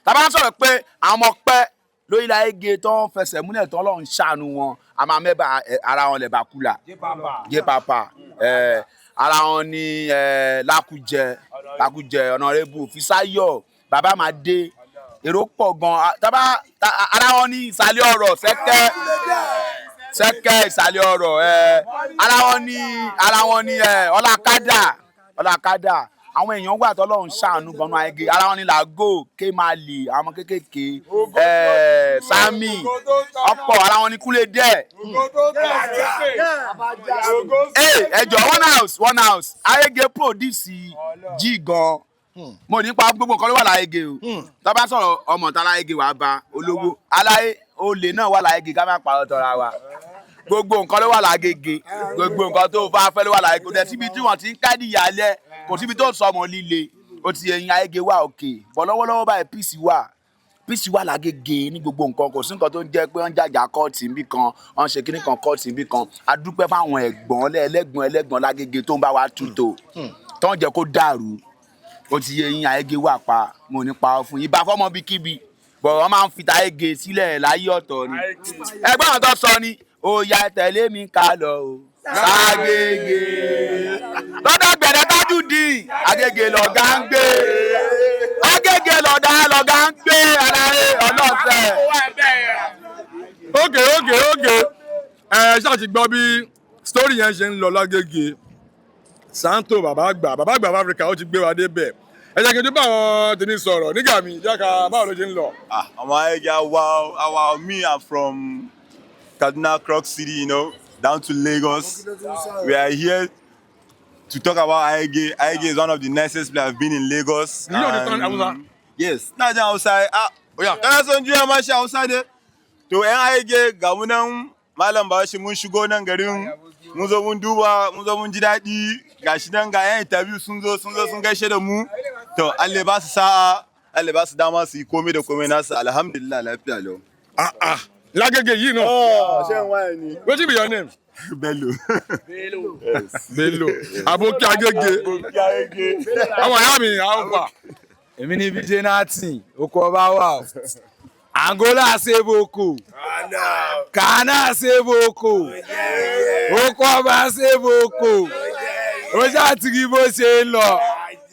Tábà ń sọ̀rọ̀ pé àwọn ọmọ pẹ́ lórílẹ̀ Agége tó ń fẹsẹ̀ múlẹ̀ tó Ọlọ́run ṣàánú wọn, a máa mẹ́bà ara wọn lẹ̀ bàkúlà jẹ́ pàpà ẹ̀, ara wọn ní ẹ̀ Lákújẹ, Lákújẹ, Ọ̀nàrẹ́bù Fisáyọ̀, bàbá máa dé, èrò pọ̀ gan. Tábà ara wọn ní ìsàlẹ̀ ọ̀rọ̀, sẹ́kẹ́ sẹ́kẹ́ ìsàlẹ̀ ọ̀rọ̀ ẹ̀, ara wọn ní ẹ̀ ọlákádà ọlákádà. Àwọn èèyàn wà tọ́lọ́run ṣàánú gan-an Agége. Ara wọn ní làgò kémàlì, àwọn ọmọ kéékèèké ẹ̀ sami ọ̀pọ̀. Ara wọn ní kúlẹ̀ díẹ̀. Ẹ jọ, one house, one house Agége produce jí gan. Mo nípa gbogbo nǹkan ló wà láyége o. Tó bá sọ̀rọ̀ ọmọ tá láyége, wàá bá olówó aláyé, olè náà wà láyége. Ká má parọ́ tọ́ra wa, gbogbo nǹkan ló wà lágége. Gbogbo nǹkan tó bá fẹ́ ló wà lágége. Kò dẹ̀ síbi tí wọ́n ti ń kádìyà alẹ́, kò síbi tó sọmọ líle. Ó ti ẹyin Agége wà òkè bọ́ lọ́wọ́lọ́wọ́ báyìí. Peace wà, peace wà lágége ní gbogbo nǹkan. Kò sí nǹkan tó ń jẹ́ pé wọ́n ń jàjà kọ́ọ̀tì níbì kan, wọ́n ń ṣe kíní kan kọ́ọ̀tì níbì kan. A dúpẹ́ fáwọn ẹ̀gbọ́n ẹlẹ́gbọ̀n ẹlẹ́gbọ̀n lágége tó ń bá wa tútò, tó ń jẹ́ kó dàrú. Ó ti yẹ yín. Agége wà pa, mo ní pa ọ fún yín. Bá fọmọ bíkíbi bọ̀, wọ́n máa ń fi tàgége sílẹ̀ láyé ọ̀tọ̀ ni. Ẹgbẹ́ àwọn tó sọ ni ó yá, tẹ̀lé mi ká lọ o ságége lọ́dọ̀ gbẹ̀dẹ̀ Tajudeen. Agége lọ̀gá ń gbé, Agége lọ̀dá lọ̀gá ń gbé ara rẹ̀ ọlọ́sẹ̀. Ok, ẹ ṣáà ti gbọ́ bí story yẹn ṣe ń lọ lágége. Santo, bàbá àgbà, bàbá àgbà of Africa, ó ti gbé wa débẹ̀. Ẹ jẹ́ kí n tún bá àwọn tèmi sọ̀rọ̀ nígbà mi jẹ́ ká báwo ló ṣe ń lọ. Ah, ọmọ Agége, wow, me, I'm from Kaduna, Croc City, down to Lagos. We are here to talk about Agége. Agége is one of the nicest places I've been in Lagos. You understand Hausa? Yes. Na jin Hausa. Ah, Oya. Kana son juya mashi Hausa ne? To, 'yan Agége, ga mu nan, Malam Bahaushe, mun shigo nan garin, mun zo mun duba, mun zo mun ji daɗi, gashi nan ga 'yan interview sun zo sun gaishe da mu. To, Allah ba su sa'a, Allah ba su dama su yi komai da komai nasu, alhamdulillah, lafiya lau. Ah ah, lágége yìí náà. Oh, ṣé ń wá ẹ ni? Wetin be your name? Bello. Bello aboki Agége. Àwọn ìyá mi àwọn fà. Èmi ní BJ Natin, oko ọba wà o. Angola seboko, Kana seboko, oko ọba seboko. Ó ṣáà ti rí bó ṣe ń lọ,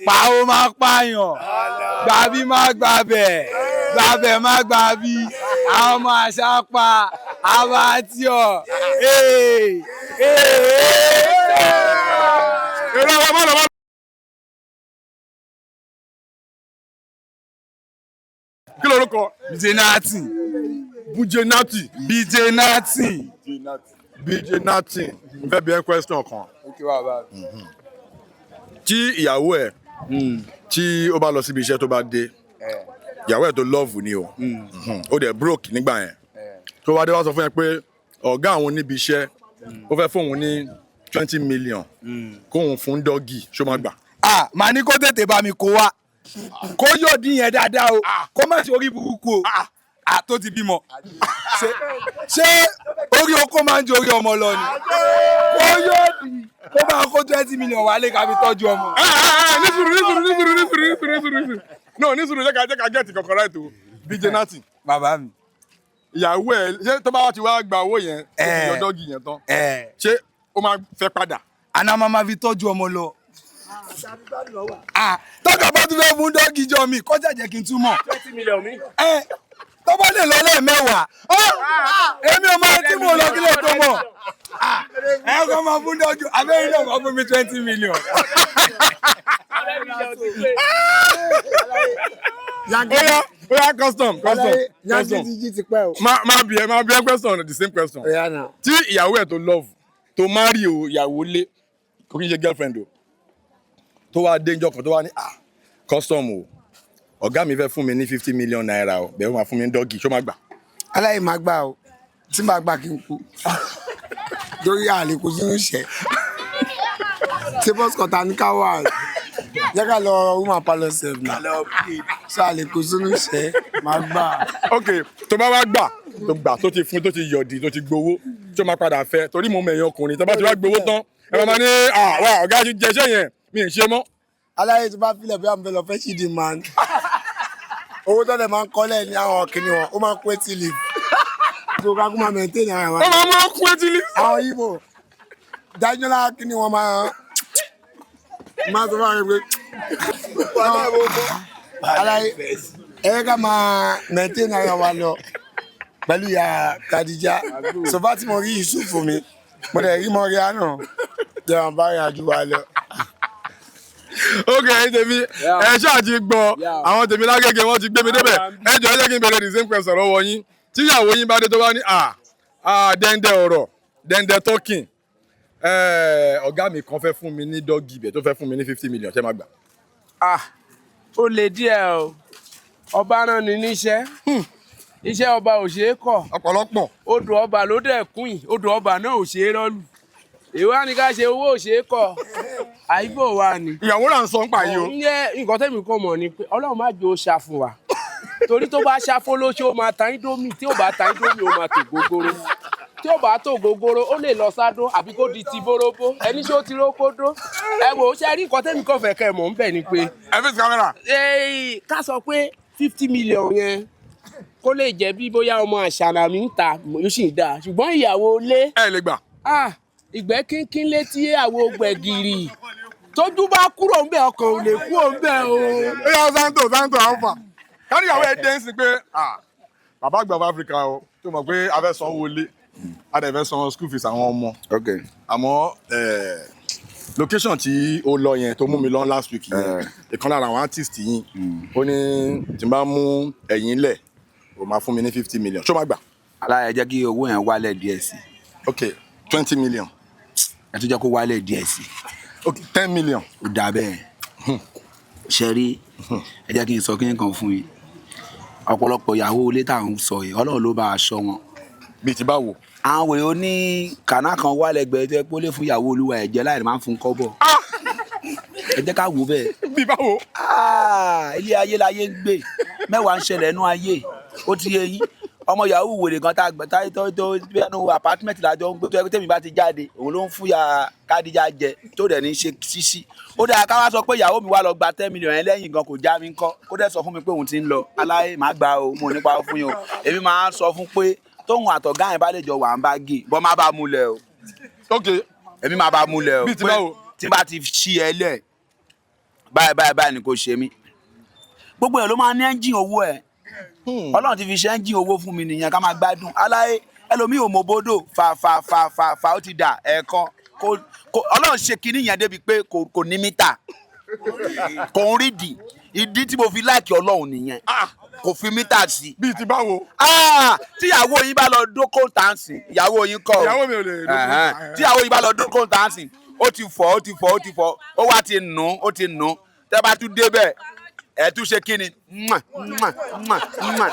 pàó má pààyàn, gbàbí má gbàbẹ̀, gbàbẹ̀ má gbàbí, àwọn ọmọ àṣà pa àwọn àti ọ̀ ee ee. Èrò àwọn ọmọ lọ́wọ́. Kí lorúkọ? BJ Natin. BJ Nati. BJ Natin. BJ Natin, n fẹ́ bi ẹ́ question kan. Tí ìyàwó ẹ̀ tí ó bá lọ síbi iṣẹ́, tó bá dé, ìyàwó ẹ̀ tó love ni o, ó dẹ̀ broke nígbà yẹn, tó wá dé, wá sọ fún yẹn pé ọ̀gá àwọn níbi iṣẹ́ ó fẹ́ fóun ní 20 million kóun fún doggy, ṣó máa gbà? Ah, màá ní kó tètè bá mi kó wá, kó yóò dín yẹn dáadáa o, kó má ṣe orí burúkú o. Ah, tó ti bímọ, ṣé orí oko máa ń ju orí ọmọ lọ ni? Kó yóò dín, kó máa kó 20 million wálé ká fi tọ́jú ọmọ. Nísùrù, nísùrù, nísùrù, nísùrù, nísùrù, nísùrù, nísùrù, no, nísùrù, jẹ́ ká get kankan right o, BJ Nati. Bàbá mi. Ìyàwó ẹ̀, ṣé tó bá wá ti wá gba owó yẹn, tó ti yọ doggy yẹn tán, ṣé ó máa fẹ́ padà? Àná máa ma fi tọ́jú ọmọ lọ. Ah, tọ́ka bá tún fẹ́ fún doggy jọ mi kọjá, jẹ́ kí n túmọ̀. 20 million mi. Ẹ tó Tó bá lè lọ lẹ́ẹ̀mẹ́wàá, èmi ò máa tí mo lọ kílẹ̀ tó mọ̀. Ẹ kọ́ máa fún dọ́jú, abẹ́rẹ́ náà máa fún mi 20 million. Oya oya, custom, custom, Yankee custom. ti jí ti pẹ́ o. Máa bí ẹ question, the same question. Oya náà. Tí ìyàwó ẹ̀ tó love, tó marry o, ìyàwó lé, kò kí n ṣe girlfriend o, tó wá dé njọ́ kan, tó wá ní, "Ah, custom o, ọ̀gá mi fẹ́ fún mi ní ₦50 million o, bẹ́ẹ̀ ó máa fún mi ní doggy," ṣó máa gbà? Aláì máa gbà o. Tí màá gbà kí n kú torí àlè kò sínú ìṣẹ́ tí bọ́sì kọ̀tà ní ká wà, jẹ́ ká lọ woman parlour sef na so àlè kò sínú ìṣẹ́, máa gbà. Ok, tó bá wá gbà, tó gbà, tó ti fún, tó ti yọ̀dì, tó ti gbowó, tó máa padà fẹ́? Torí mo mọ èèyàn ọkùnrin, tó bá ti wá gbowó tán, ẹ máa ní, "Ah wá, ọ̀gá ti jẹṣẹ́ yẹn, mi ì ṣe mọ́." Aláyé, tó bá filẹ̀ bí àwọn fẹ́ lọ fẹ́ ṣì di man, owó tó lè máa ń kọ́lẹ̀ ní àwọn kìnìún wọn, ó máa ń kó etí leaf tó ká kó máa maintain ara wa. Ó máa mú kó etí leaf. Àwọn Ibo dájọ́lá kìnìún wọn máa sọ fún àwọn pé aláyé, ẹ ká máa maintain ara wa lọ pẹ̀lú ìyá Kadija sọfá tí mo rí Yusuf mi, mo dẹ̀ rí mọ́ríà náà jẹun bá rìn àjò wa lọ. Ok, ẹ̀yin tèmi, ẹ ṣáà ti gbọ́. Àwọn tèmi lágége, wọ́n ti gbé mi débẹ̀. Ẹ jọ̀ọ́, ẹ jẹ́ kí n bẹ̀rẹ̀ the same question lọ́wọ́ yín. Tíyàwó yín bá dé, tó bá ní, "À à, dẹ́ndẹ́ ọ̀rọ̀, dẹ́ndẹ́ talking, ọ̀gá mi kan fẹ́ fún mi ní doggy ibẹ̀, tó fẹ́ fún mi ní 50 million," ṣé máa gbà? Ah, ó le díẹ̀ o. Ọba rán ni níṣẹ́, iṣẹ́ ọba ò ṣeé kọ̀. Ọ̀pọ̀lọpọ̀. Odò ọba ló dẹ̀ kún yìí, odò ọba náà ò ṣeé rọ́lù. Èwo á ní ká ṣe? Owó ò ṣeé kọ̀, àìbò wa ni. Ìyàwó là ń sọ ń pa yìí o. Ǹjẹ́ nǹkan tẹ́mi kàn mọ̀ ni pé Ọlọ́run má jò ó ṣà fún wa, torí tó bá ṣàfó lóṣù, ó máa ta índómì. Tí ò bá ta índómì, ó máa tò gógóró. Tí ò bá tò gógóró, ó lè lọ sádó àbí kó di ti bóróbó ẹni ṣó ti rókódó. Ẹ wò ó, ṣe rí nǹkan tẹ́mi kàn fẹ́ kẹ́ ẹ mọ̀ ń bẹ̀ ni pé. Ẹ fi kámẹ́rà. Ká sọ pé 50 million yẹn kó lè jẹ́ bí bóyá ọmọ àṣàrà mi ń ta, yóò sì ń dáa, ṣùgbọ́n ìyàwó ilé. Ẹ lè gbà. Ah, ìgbẹ́ kínkín létí àwo gbẹ̀gìrì, tójú bá kúrò ń bẹ̀, ọkàn ò lè kúrò ń bẹ̀ o. Ó yà, Santo, Santo Alpha, káníyàwó ẹ dé ń sìn pé, "Ah, bàbá àgbà of Africa o," tó mọ̀ pé a fẹ́ sanwó ilé, a dẹ̀ fẹ́ san school fees àwọn ọmọ, àmọ́ location tí ó lọ yẹn tó mú mi lọ last week yẹn, ìkan lára àwọn artist yìí, ó ní tí n bá mú ẹ̀yìn lẹ̀, ó máa fún mi ní 50 million, ṣó máa gbà? Aláya, jẹ́ kí owó yẹn wálẹ̀ díẹ̀ sí. Ok, 20 million. Ẹ tún jẹ́ kó wálẹ̀ díẹ̀ sí. Ok, 10 million. Ó dáa bẹ́ẹ̀. Ṣe rí, ẹ jẹ́ kí n sọ kí n kan fún yín. Ọ̀pọ̀lọpọ̀ ìyàwó ilé tá à ń sọ yìí, Ọlọ́run ló bá aṣọ wọn. Bíi ti báwo? Àwọn wèrè oní kànáà kan wà lẹ́gbẹ̀ẹ́ tó yẹ pé ó lè fún ìyàwó olúwa ẹ̀ jẹ́ láì máa ń fún kọ́bọ̀. Ẹ jẹ́ ká wò bẹ́ẹ̀. Bí báwo? Ilé ayé láyé ń gbé, mẹ́wàá ń ṣẹlẹ̀ nú ayé, ó ti yé yín. Ọmọ yahoo wèrè kan tá a gbẹ tá tó tó bẹ́ẹ̀nu apartment lájọ ń gbé, tó yẹ kó tèmi bá ti jáde, òun ló ń fún ya Kádíjà jẹ, tó dẹ̀ ní ṣe ṣíṣí. Ó dáa, ká wá sọ pé ìyàwó mi wá lọ gba 10 million yẹn lẹ́yìn gan, kò já mi ńkọ́? Kó dẹ̀ sọ fún mi pé òun ti ń lọ. Aláyé, má gbà o, mo nípa fún yín o. Èmi máa ń sọ fún pé tóun àtọ̀gá yẹn bá lè jọ wà ń bá gè bọ́, má bá múlẹ̀ o. Ok. Èmi má bá múlẹ̀ o. Bíi ti báwo? Tí bá ti ṣí ẹ lẹ̀ báyìí báyìí báyìí ni kò ṣe mí. Gbogbo ẹ̀ ló máa ní ẹ́ńjìn owó ẹ̀. Ọlọ́run ti fi ṣe ẹ́ńjìn owó fún mi nìyẹn, ká máa gbádùn. Aláyé, ẹlòmíì ò mọ bódò fà fà fà fà fà, ó ti dà ẹ̀ẹ̀kan. Kò Ọlọ́run ṣe kinní yẹn débi pé kò ní mítà, kò ń rí dì. Ìdí tí mo fi like Ọlọ́run nìyẹn, kò fi mítà sí. Bíi ti báwo? Tíyàwó yín bá lọ dókòó tàǹsì, ìyàwó yín kọ́ o. Ìyàwó mi ò lè dókòó. Tíyàwó yín bá lọ dókòó tàǹsì, ó ti fọ̀, ó ti fọ̀, ó ti fọ̀, ó wá ti nù, ó ti nù. Tẹ́ bá tún débẹ̀, ẹ tún ṣe kíni? Mwah, mwah, mwah, mwah.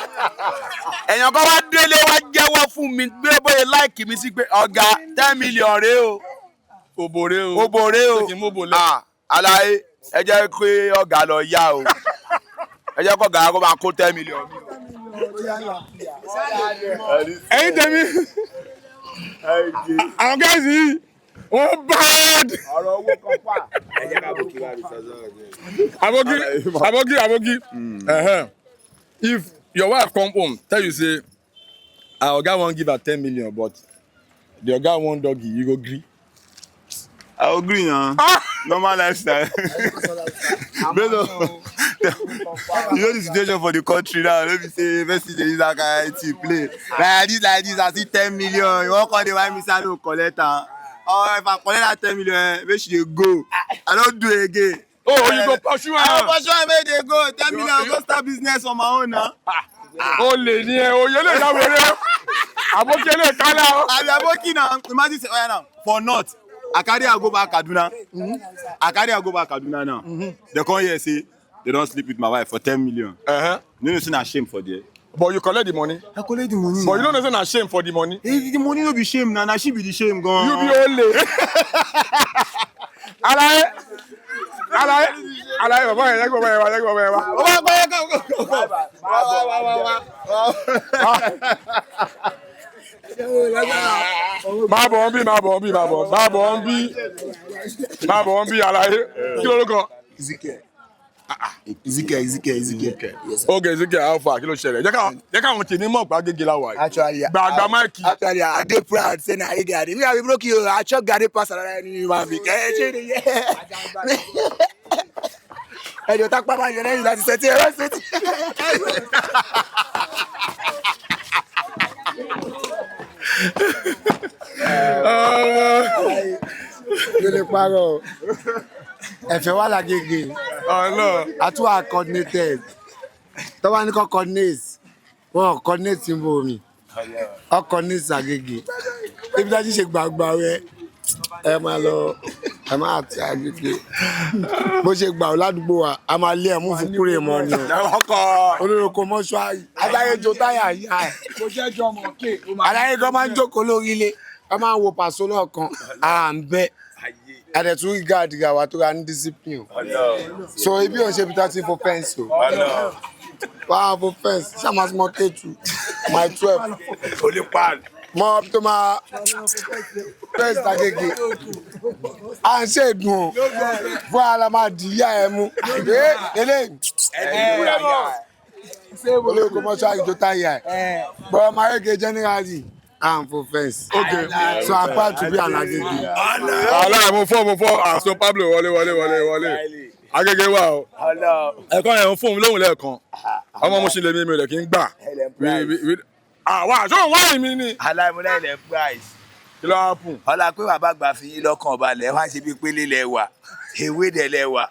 Èèyàn kan wá délé wá jẹ́wọ́ fún mi pé bóyá like mi sí pé, "Ọ̀gá, 10 million rèé o." Òbòrè o. Òbòrè o. Ṣé kí n mú òbò lẹ? Ah, aláyé, ẹ jẹ́ pé ọ̀gá lọ yá o. Ẹ jẹ́ kó ọ̀gá kó máa kó 10 million mi. Ẹ̀yin tèmi, àwọn guys yìí, wọ́n bad. Ọ̀rọ̀ owó kan fà. Ẹ jẹ́ ká bó kí wá rí sọ́sọ́. Aboki, aboki, aboki. If your wife come home tell you say her oga wan give her 10 million, but the oga wan doggy, you go gree? I agree na. Normal lifestyle. Based on You know the situation for the country now, no be say person dey use that kind thing play. Like this, I see 10 million. You wan come dey whine me say I no collect am. Or if I collect that 10 million, eh, make she dey go. I no do again. Oh, you go pursue am. I go pursue am, make e dey go. 10 million, I go start business on my own now. O lè ní ẹ, oyè lè dá wẹrẹ. Àbókí lè kálá o. I be aboki now. Imagine say, oya now, for north, I carry am go back Kaduna. I carry am go back Kaduna now. They come here say they don sleep with my wife for 10 million. You know say na shame for there. But you collect the money. I collect the money. But you no know say na shame for the money. Eh, the money no be shame na, na she be the shame gan. You be olè. Alaye, alaye, alaye, bàbá yẹn, jẹ́ kí bàbá yẹn wá, jẹ́ kí bàbá yẹn wá. Wá wá wá wá wá wá wá wá. Máa bọ̀ ń bí, máa bọ̀ ń bí, máa bọ̀, máa bọ̀ ń bí, máa bọ̀ ń bí, alaye. Kí ló ló kọ? Ezekiel. Ezekiel, Ezekiel, Ezekiel. Yes, sir. Okay, Ezekiel, how far? Kí ló ṣẹlẹ̀? Jẹ́ káwọn tèmi mọ̀ pé Agége la wà yìí. Actually, Gbàgbà máìkì. Actually, I dey proud say na Agege I dey. Me, I be broke you. I chop garri pass another human being. Ẹ ṣe ni yẹ. Ẹjọ́ tápá máa yọ lẹ́yìn láti ṣe tí ẹ bá ṣe tí. Ló lè parọ́ o. Ẹ̀fẹ̀ wà lágége. Àtúwà coordinated. Tọ́wá ní kọ́ coordinate. Wọ́n ò coordinate ń bò mí. Ọ coordinate Agége. Ibi tá a ti ṣe gbàgbà rẹ, ẹ máa lọ, ẹ máa ti Agége. Bó ṣe gbà ó ládùúgbò wa, a máa lé ẹ̀mú fún kúrè mọ́ ni o. Olórúkọ mọ́ṣúárì. Adáyé jo táyà yá ẹ̀. Adáyé gan máa ń jókòó lórí ilé. Wọ́n máa ń wo pàṣọ lọ́ọ̀kan. À ń bẹ́. Adẹ̀tún rí gáàdì wa tó ra ní discipline o. So ibi ò ń ṣe ibi tá a ti fo fẹ́ǹsì o. Wá á fo fẹ́ǹsì, ṣá máa mọ K2, my 12. Mọ tó máa fẹ́ǹsì Agége. À ń ṣe ìdùn o. Fún ara máa di ìyá ẹ mú. Ee eléyìí. Olóòkú mọ́ṣúárì tó táyà ẹ̀. But ọmọ Agége generally, à ń fo fẹ́ǹsì. Okay. So I'm proud to be an Agége. Aláì, mo fọ́ àṣọ Pablo wọlé wọlé wọlé wọlé. Agége wà o. Ẹ̀kọ́ yẹn ń fún mi lóhùn lẹ́ẹ̀kan. Ọmọ mo ṣe lè mi mi rẹ̀ kí n gbà. Àwa àṣọ òun wáyé mi ni. Aláìmúlẹ̀ ilẹ̀ price. Kí ló happen? Ọlá pé bàbá àgbà fi yín lọ́kàn balẹ̀ wá ṣe bíi pélé lẹ wà, ewé dẹ̀ lẹ wà.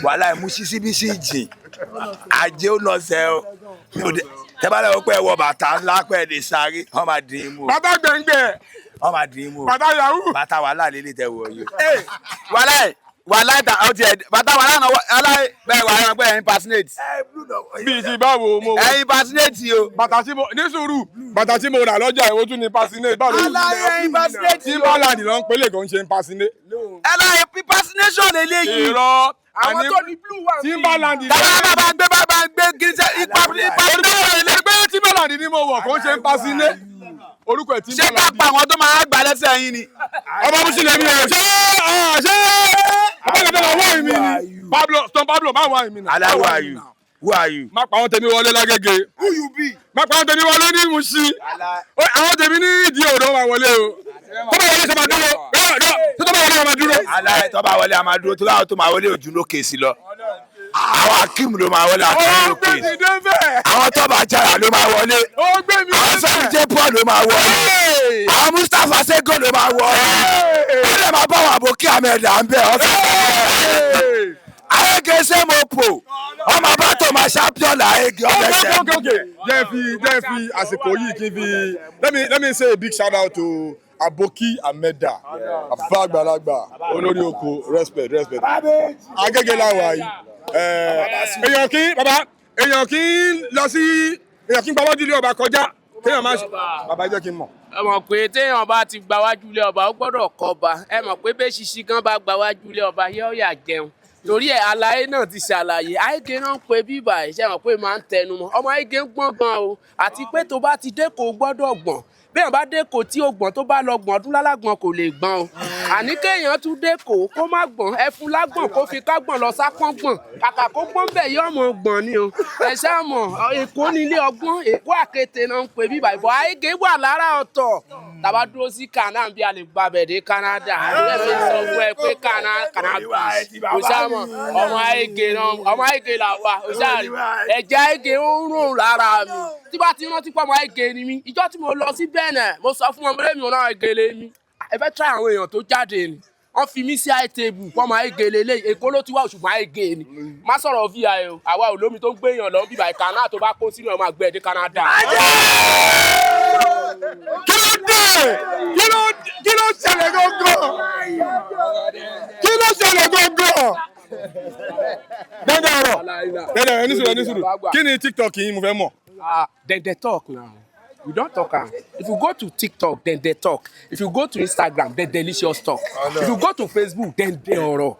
Wàhálà ìmú sísí bí sí jìn. Ajé ó lọ sẹ́ o. Tẹ́ bá lọ́wọ́ pé ẹ wọ bàtà ńlá pé ẹ lè sáré, wọ́n máa dín in mú o. Bàtà gbẹ̀ngbẹ̀. Wọ́n máa dín in mú o. Bàtà yahoo. Bàtà wàhálà lélẹ̀ tẹ wọ̀ yìí. Wàhálà ẹ̀, wàhálà ẹ̀ ta ọtí ẹ̀ bàtà wàhálà náà wàhálà ẹ̀ bẹ́ẹ̀ wà á pé ẹ̀ impersonate. Bíi ti báwo mo. Ẹ̀ impersonate o. Bàtà tí mo ní sùúrù, bàtà tí mo rà lọ́jà ìwọ tún ní impersonate. Báwo ló Aláyé impersonate o. Timberland ló ń pélé kò ń ṣe impersonate. Ẹ láyé impersonation lélẹ́yìí. Irọ́. Àwọn tó ní blue wà ní. Timberland. Tàbí bàbá gbé bàbá gbé kí n ṣe ipa Orúkọ ẹ̀ lè gbé Timberland ni mo wọ̀ kò ń ṣe impersonate. Orúkọ ẹ̀ Ṣé ká Timberland. pa àwọn tó máa gbà lẹ́sẹ̀ yín ni? Ọmọ Musi lèmi ẹ̀ ṣé ṣé ọmọ ìgbà tó wá ìmí ni. Pablo Stone Pablo má wá ìmí náà. Aláì, who are you? Who are you? Má pa àwọn tèmi wọlé lágége. Who you be? Má pa àwọn tèmi wọlé ní Muṣin. Àwọn tèmi ní ìdí òdo máa wọlé o. Tó bá wọlé ṣe máa dúró. Tó bá wọlé ṣe máa dúró. Aláì tó bá wọlé a máa dúró tó láwọn tó máa wọlé ojú lókè sí lọ. Àwọn Akeem ló máa wọlé Akeem Ó lókè. gbé mi débẹ̀. Àwọn tó bá jára ló máa wọlé. Ó gbé mi Àwọn débẹ̀. Sọ́ni J Paul ló máa wọlé. Àwọn Mustapha Sego ló máa wọlé. Ó lè máa bá àwọn àbókí Ahmed à ń bẹ̀ ọ́fẹ́. Ayége ṣé mo pò? Ọmọ bá tó máa ṣàpíọ̀lù Ayége ọbẹ̀ Okay, ṣẹ́. okay, okay. Jẹ́ fi àsìkò yìí kí n fi let me say a big shout out to Aboki Ameda, bàbá àgbàlagbà, olórí oko, respect, respect. Agége la wà yìí. Èèyàn kí bàbá èèyàn kí lọ sí èèyàn kí gbàwájú ilé ọba kọjá kéèyàn má ṣe bàbá jẹ́ kí n mọ̀. Ẹ mọ̀ pé téèyàn bá ti gbawájú ilé ọba, ó gbọ́dọ̀ kọba. Ẹ mọ̀ pé bẹ́ẹ̀ ṣiṣi gan bá gbawájú ilé ọba, yóò yà jẹun. Torí ẹ̀ àlàyé náà ti ṣàlàyé. Àìgé náà ń pe bíbà ẹ̀ ṣe mọ̀ pé máa ń tẹnu mọ́. Ọmọ Àìgé ń gbọ́n gan o. Àti pé tó bá ti dé kò gbọ́dọ̀ gbọ̀n. Béèyàn bá dé kò tí ó gbọ̀n, tó bá lọ gbọ̀n ọdún lálágbọ̀n kò lè gbọ̀n o. Àní kéèyàn tún dé kò kó má gbọ̀n, ẹfun lágbọ̀n kó fi kágbọ̀n lọ sápọ́n gbọ̀n, kàkà kó gbọ́n bẹ̀ yọ ọmọ gbọ̀n ni o. Ẹ ṣáà mọ̀, Èkó nílé ọgbọ́n, Èkó àkété náà ń pè bíbà ìbọn Agége wà lára ọ̀tọ̀. Tàbá dúró sí Canada bí a lè gba bẹ̀dé Canada, àdúrà fi sọ fún ẹ pé Canada kò ṣáà mọ̀, ọmọ Agége náà, ọmọ Agége là wà, ó ṣáà rí ẹ̀jẹ̀ Agége ó ń rùn lára mi. Tí bá ti rántí pé ọmọ Agége ni mí, ìjọ́ tí mo lọ sí Benin, mo sọ fún ọmọdé mi ọ̀nà Agége lé mi. Ẹ fẹ́ try àwọn èèyàn tó jáde ni, wọ́n fi mí sí high table pọ́nmọ Agége lélẹ̀. Èkó ló ti wá, òṣùgbọ́n Agége ni. Má sọ̀rọ̀ vi o, àwa ò lómi tó ń gbé èèyàn lọ bíbá ìkànnà tó bá kó sínú ọmọ àgbẹ̀ dé Canada. Kí ló dé? Kí ló ṣẹlẹ̀ gangan? Kí ló ṣẹlẹ̀ gangan? Dẹ́dẹ̀ ọ̀rọ̀, dẹ́dẹ̀ ọ̀rọ̀, ẹni sùúrù, ẹni sùúrù. Kí ni TikTok yín, mo fẹ́ mọ̀? Then they talk now. You don talk am. If you go to TikTok, then they talk. If you go to Instagram, then delicious talk. If you go to Facebook, then they ọ̀rọ̀.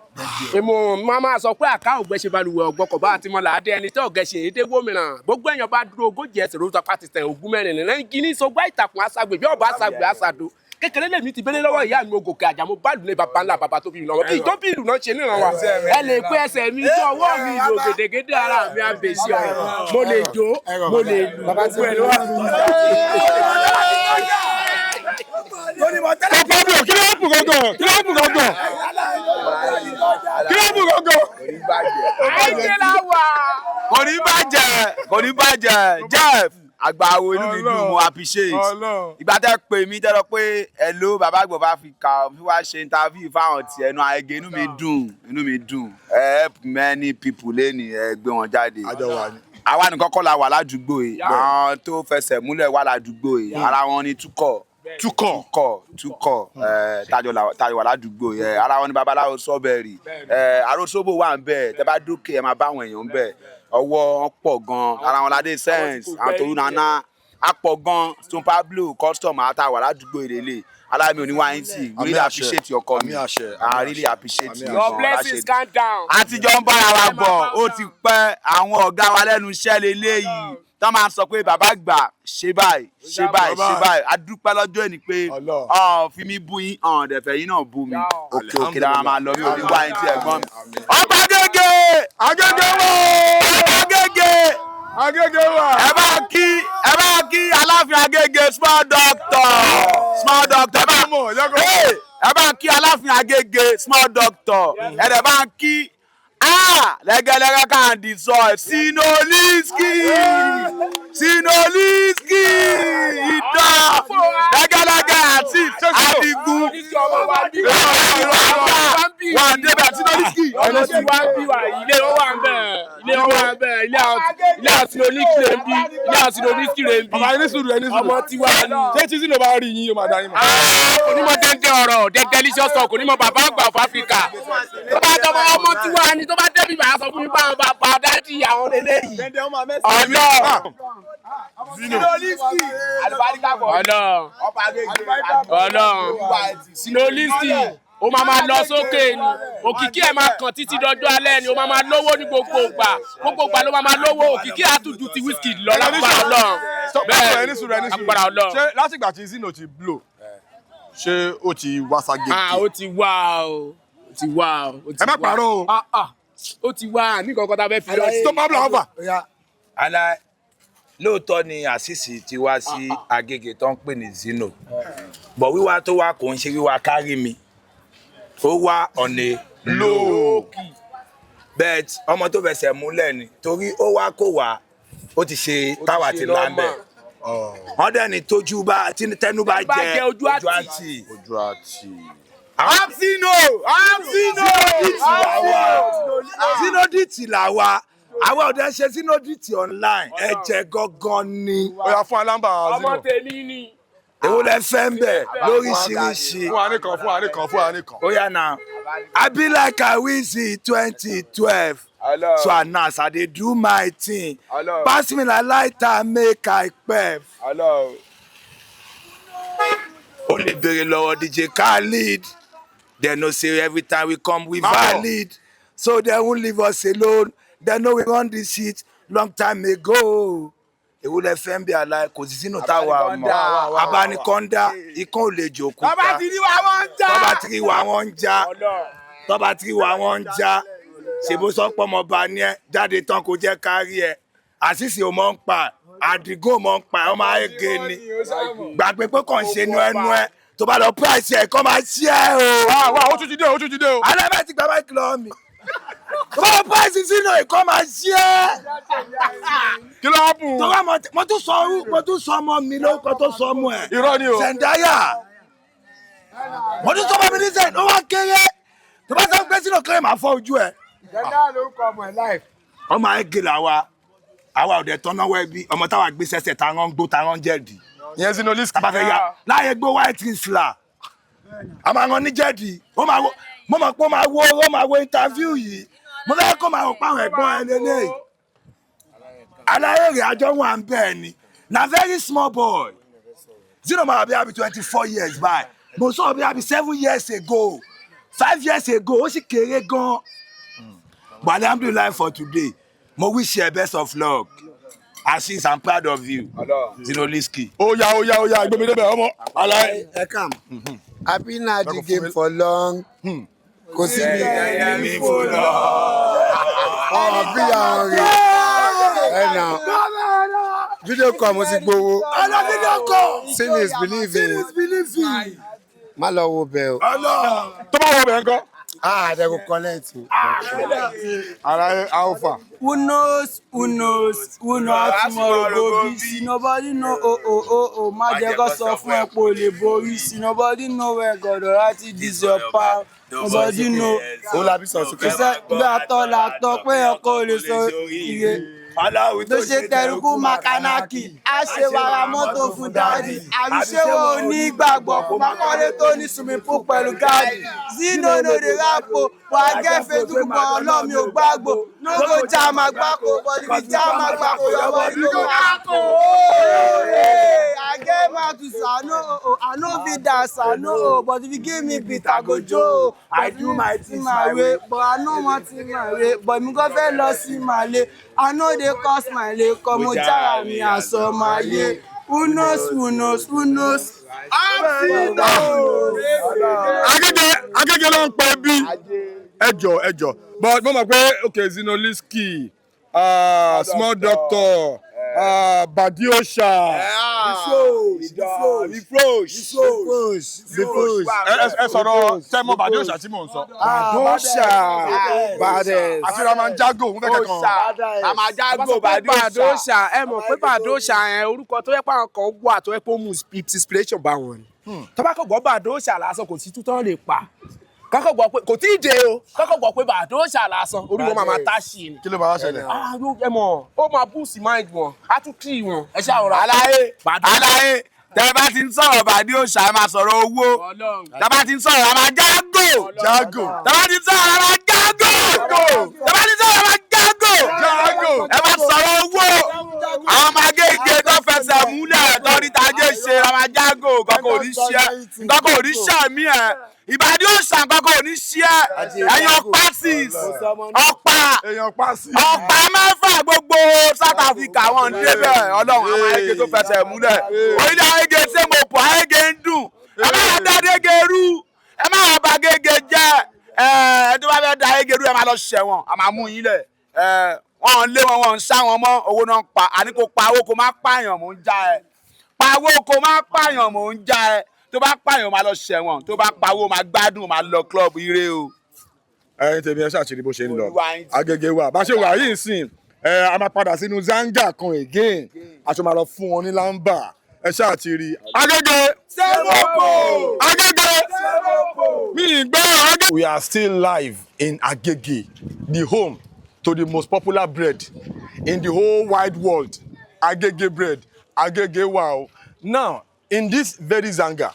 Èmo máa máa sọ pé àká ògbẹ́ ṣe balùwẹ̀ ọ̀gbọ́kọ̀ bá àti mọ́lá adé ẹni tí ọ̀gẹ́ ṣe èdè gómìnà. Gbogbo èèyàn bá dúró 40 ẹsẹ̀ lórúkọ pàtì tẹ̀ 24 ní lẹ́yìn kíní sọgbà ìtàkùn àṣàgbè bí ọba àṣàgbè àṣàdó. Kékeré lèmi ti bẹ́lẹ́ lọ́wọ́ ìyá mi, mo gòkè àjà, mo bá lùlé bàbá ńlá bàbá tó bí mi lọ́wọ́. Bí tó bí ìlú náà ṣe níran wa. Ẹ lè pé ẹsẹ̀ mi tó ọwọ́ mi ìlò gèdègèdè ara mi àbèsí ọ̀rọ̀. Mo lè jó, mo lè lù, gbogbo ẹ̀ ló wà. Sọ Pablo, kí ló kù gangan? Kí ló kù gangan? Kí ló kù gangan? Agége la wà. Kò ní bàjẹ́, kò ní bàjẹ́. Jeff àgbàwo, inú mi dùn, mo appreciate ìgbà tẹ́ pè mí, tẹ́ lọ pé hello, bàbá àgbọ̀ bá fi kà fi wá ṣe interview fáwọn tiẹ̀ nu Agége. Inú mi dùn, inú mi dùn. Ẹ help many people lẹ́nìí, ẹ gbé wọn jáde. Àwa nìkan kọ́ la wà ládùúgbò yìí, àwọn tó fẹsẹ̀ múlẹ̀ wà ládùúgbò yìí. Ara wọn ni Túkọ̀, Túkọ̀, Túkọ̀, Túkọ̀, ẹ tájọ wà ládùúgbò yìí. Ara wọn ni babaláwo sọ́bẹ̀rì, ẹ arósóbò wà ń bẹ̀. Tẹ́ bá dókè, ẹ máa bá àwọn èèyàn ń bẹ̀, ọwọ́ wọn pọ̀ gan. Ara wọn ládé sense, àwọn tó nana a pọ̀ gan. Stone Pablo custom àtàwà ládùúgbò ìrẹ̀lẹ̀ alámi oníwáyé tí we really appreciate your coming. I really appreciate you. Your blessings count down. Àtijọ́ ń bára wa bọ̀, ó ti pẹ́. Àwọn ọ̀gá wa lẹ́nu iṣẹ́ leléyìí tó máa sọ pé bàbá gbà ṣe báyìí, ṣe báyìí, ṣe báyìí. A dúpẹ́ lọ́jọ́ ẹni pé fi mí bú yín, dẹ̀fẹ̀ yín náà bú mi. Òkè òkè la máa lọ, mi ò ní wá yín tí ẹ̀gbọ́n mi. Ọba Agége! Agége wà! Ọba Agége! Agége wà! Ẹ bá kí, ẹ bá kí Aláàfin Agége, small doctor, small doctor. Ẹ bá kí Aláàfin Agége, small doctor. Ẹ dẹ̀ bá kí lẹ́gẹ́lẹ́gẹ́ kàǹdì sọ Sinoliski, Sinoliski ìdán lẹ́gẹ́lẹ́gẹ́ àti Adigun wà débẹ̀ Sinoliski. Ọmọ tí wàá bí wa, ilé wọn wà ń bẹ̀, ilé wọn wà ń bẹ̀, ilé àwọn Sinoliski rẹ̀ ń bí, ilé àwọn Sinoliski rẹ̀ ń bí. Bàbá, ẹni sùúrù, ẹni sùúrù. Ọmọ tí wàá ní. Ṣé tí Zino bá rí yín, ó máa dá yín mọ̀? Onímọ̀ dẹ́ndẹ́ ọ̀rọ̀ delicious talk, onímọ̀ bàbá àgbà of Africa. Tó bá tọmọ ọmọ tí wàá ní, tó bá débi bàá sọ fún mi bá àwọn bàbá dádì àwọn eléyìí. Ọlọ́. Ọlọ́. Ọlọ́. Sinoliski, ó máa máa lọ sókè ni, òkìkí ẹ̀ máa kàn títí dọjọ́ alẹ́ ni. Ó máa máa lówó ní gbogbo ìgbà, gbogbo ìgbà ló máa máa lówó. Òkìkí àtúndù ti Wizkid lọ lágbára Ọlọ́run. Bẹ́ẹ̀, agbára Ọlọ́run. Ṣé látìgbà tí Zino ti blow, ṣé ó ti wá ságége? Ó ti wá o, ó ti wá o. Ẹ má parọ́ o. Ó ti wá ní kankan tá a fẹ́ fi lọ sí. Stone Pablo alfa. Ala lóòótọ́ ni àṣìṣì ti wá sí Agége tó ń pè ní Zino, bọ̀ wíwá tó wá kò ń ṣe wíwá kárí mi, ó wá ọ̀nà lóòkì bet. Ọmọ tó fẹsẹ̀ múlẹ̀ ni, torí ó wá kó wá, ó ti ṣe táwa ti lámbẹ̀. Wọ́n dẹ̀ ní tójú bá tẹnu bá jẹ ojú àti. Ojú àti. Amsino, Amsino. Zinoditi là wa, àwa ọ̀dẹ̀ ṣe Zinoditi online, ẹ̀jẹ̀ gangan ni. Ó yá, fún alámbà Zino. Ọmọ tèmi ni. Èwo lẹ fẹ́ ń bẹ̀ lóríṣiríṣi? Fún wa nìkan, fún wa nìkan, fún wa nìkan. Ó yá na. I be like Awizzy 2012. So I now as I dey do my thing. Pass me la lighter make I pef. Ó lè béèrè lọ́wọ́ DJ Khalid. Dem know say every time we come we valid. So dem won't leave us alone. Dem know we run this shit long time ago. Èwo lẹ fẹ́ ń bí aláì kò sí sínú táwa mọ̀. Abánikọ́ndá ikán ò lè jòkúta. Tọ́ba ti rí wa wọ́n ń já. Tọ́ba ti rí wa wọ́n ń já. Tọ́ba ti rí wa wọ́n ń já. Ṣèbó sọ́pọ̀ ọmọọba ni ẹ jáde tán kò jẹ́ kárí ẹ. Àṣìṣe ò mọ̀ ń pa, Àdìgún ò mọ̀ ń pa, ọmọ ayége ni. Gbàgbé pé kàn ń ṣe inú ẹnu ẹ. Tó bá lọ price ẹ̀ kọ́ máa ṣí ẹ o. Wá wá, ó tún ti dé o, ó tún ti dé o. Alẹ́ bẹ́ẹ̀ ti gba máìkì lọ́wọ́ mi. Tó bá lọ price sínú ìkọ́ máa ṣí ẹ. Kí ló hapun? Tó bá mo tún sọ orú mo tún sọ ọmọ mi lórúkọ tó sọ ọmọ ẹ. Irọ́ ni o. Zendaya. Mo tún sọ ọmọ mi ní Zend, ó wá kéré. Tó bá sọ pé sínú kéré màá fọ́ ojú ẹ. Zendaya lórúkọ ọmọ ẹ láì. Ọmọ ayége là wa. Àwa ò dẹ̀ tọ́ná wẹ́ bí ọmọ táwa gbé sẹ́sẹ̀ tá rán gbó tá rán jẹ̀dì. Ìyẹn sínú list. Tá bá fẹ́ ya láyé gbó white isla. A máa rán ní jẹ̀dì. Ó máa wo mo mọ̀ pé ó máa wo ó máa wo interview yìí. Mo fẹ́ kó máa rò pé àwọn ẹ̀gbọ́n ẹ lélẹ́yìí. Aláyèrè àjọ wà ń bẹ́ẹ̀ ni. Na very small boy. Zino ma be abi 24 years by. Mo sọ bí abi 7 years ago, 5 years ago, ó sì kéré gan. But alhamdulillah for today, mo wish you best of luck. Assis, I'm proud of you. Zino Liski. Ó yá, ó yá, ó yá, gbé mi débẹ̀ ọmọ. Aláì. Ẹ kàm. I been at the game for long. Kò sí mi. Mi fò lọ. Ọ̀ bí àwọn rè. Ẹ nà. Video call mo ti gbowó. Ọlọ́ video call. Seeing is believing. Seeing is believing. Má lọ wo bẹ̀ o. Ọlọ́. Tó bá wọ bẹ̀ ńkọ́? Ah, they go collect you. Aláì alpha. Who knows? Who knows? Who know how tomorrow go be? See nobody know. Oh oh oh oh. Má jẹ́ kó sọ fún ẹ pé o lè borí. See nobody know where God already this your power. Nobody know. Ó lábí sọ sókè. Kò sẹ́ gbé àtọ́ la tọ́ pé ọkọ ò lè sọ iye. Tó ṣe tẹ̀rùkú makanaki, a ṣe wàrà mọ́tò fún daddy. Àbíṣẹ́wò onígbàgbọ́ kò má kọ́lé tó ní swimming pool pẹ̀lú gáàdì. Zino no dey rap o, but I get Facebook but ọlọ́mi ò gbàgbó. No go jam àgbákò, but if you jam àgbákò, your body go kàkó. I get mouth to say, I no, oh, I no fit dance, I no, oh, but if you give me beat, I go jó. I do my things my way, but I no want it my way. But mi kò fẹ́ lọ sí Màlé, I no dey curse my lay, kọ́ mo jára mi àsọ máa yé. Who knows, who knows, who knows? Agége Agége ló ń pẹ bí. Ẹjọ ẹjọ but mo mọ̀ pé okay Zinoliski, small doctor, Badiosha. The flows. The flows. The flows. Ẹ sọ̀rọ̀ tẹ́ mọ̀ Badiosha tí mò ń sọ. Badosha. Bades. Àti Ramanjago mo fẹ́ kẹ́kọ̀ọ́. Àmàjágò Bàdóṣà, ẹ mọ̀ pé Bàdóṣà yẹn orúkọ tó yẹ pé àwọn kan wà tó yẹ pé ó mú inspiration bá wọn ni. Tó bá kọ̀ gbọ́ Bàdóṣà lásán kò sí tútọ́ lè pa. Kọ́kọ́ gbọ́ pé kò tí ì dé o, kọ́kọ́ gbọ́ pé Bàdóṣà lásán orí wọn máa máa tá sí ni. Kí ló máa wá ṣẹlẹ̀? Ah, yóò ẹ mọ̀, ó máa boost mind wọn, á tún kí wọn. Ẹ ṣáà rọra. Aláyé aláyé tẹ bá ti ń sọ̀rọ̀ bàdí òòṣà ẹ máa sọ̀rọ̀ owó. Tẹ bá ti ń sọ̀rọ̀ a máa jágò. Jágò. Tẹ bá ti ń sọ̀rọ̀ a máa jágò. Tẹ bá ti ń sọ̀rọ̀ a máa jágò. Jágò. Ẹ máa sọ̀rọ̀ owó. Àwọn ọmọ Agége tó fẹsẹ̀ múlẹ̀ tó rí tajé ṣe a máa jágò. Kọ́kọ́ ò ní ṣe kọ́kọ́ ò ní ṣàmì ẹ̀. Ìbàdí òòṣà kọ́kọ́ ò ní ṣe ẹ̀. Ẹ̀yin ọ̀pá six ọ̀pá ọ̀pá mẹ́fà gbogbo South Africa wọn ń débẹ̀ ọlọ́run àwọn Agége tó fẹsẹ̀ múlẹ̀. Orílẹ̀ Agége ṣé mo pọ̀ Agége ń dùn. Ẹ má wàá dá Agége rú. Ẹ má wàá bà Agége jẹ́. Ẹ ẹ tó bá fẹ́ da Agége rú ẹ máa lọ ṣẹ̀wọ̀n. A máa mú yín lẹ̀. Ẹ wọ́n ń lé wọn, wọ́n ń sá wọn mọ́. Owó náà ń pa. Àní kò pa owó kò má pààyàn mò ń já ẹ. Pa owó kò má pààyàn mò ń já ẹ. Tó bá pààyàn máa lọ ṣẹ̀wọ̀n. Tó bá pa owó máa gbádùn máa lọ club ire o. Ẹ̀yin tèmi ẹ ṣàṣírí bó ṣe ń lọ. Agége wà bá ṣe wà yìí sìn ẹ a máa padà sínú zanga kan again a tún máa lọ fún wọn ní lámbà ẹ ṣáà ti rí. Agége. Sẹ́wọ́pọ̀. Agége. Mi ì gbọ́ Agége. We are still live in Agége, the home to the most popular bread in the whole wide world. Agége bread. Agége wà o. Now, in this very zanga,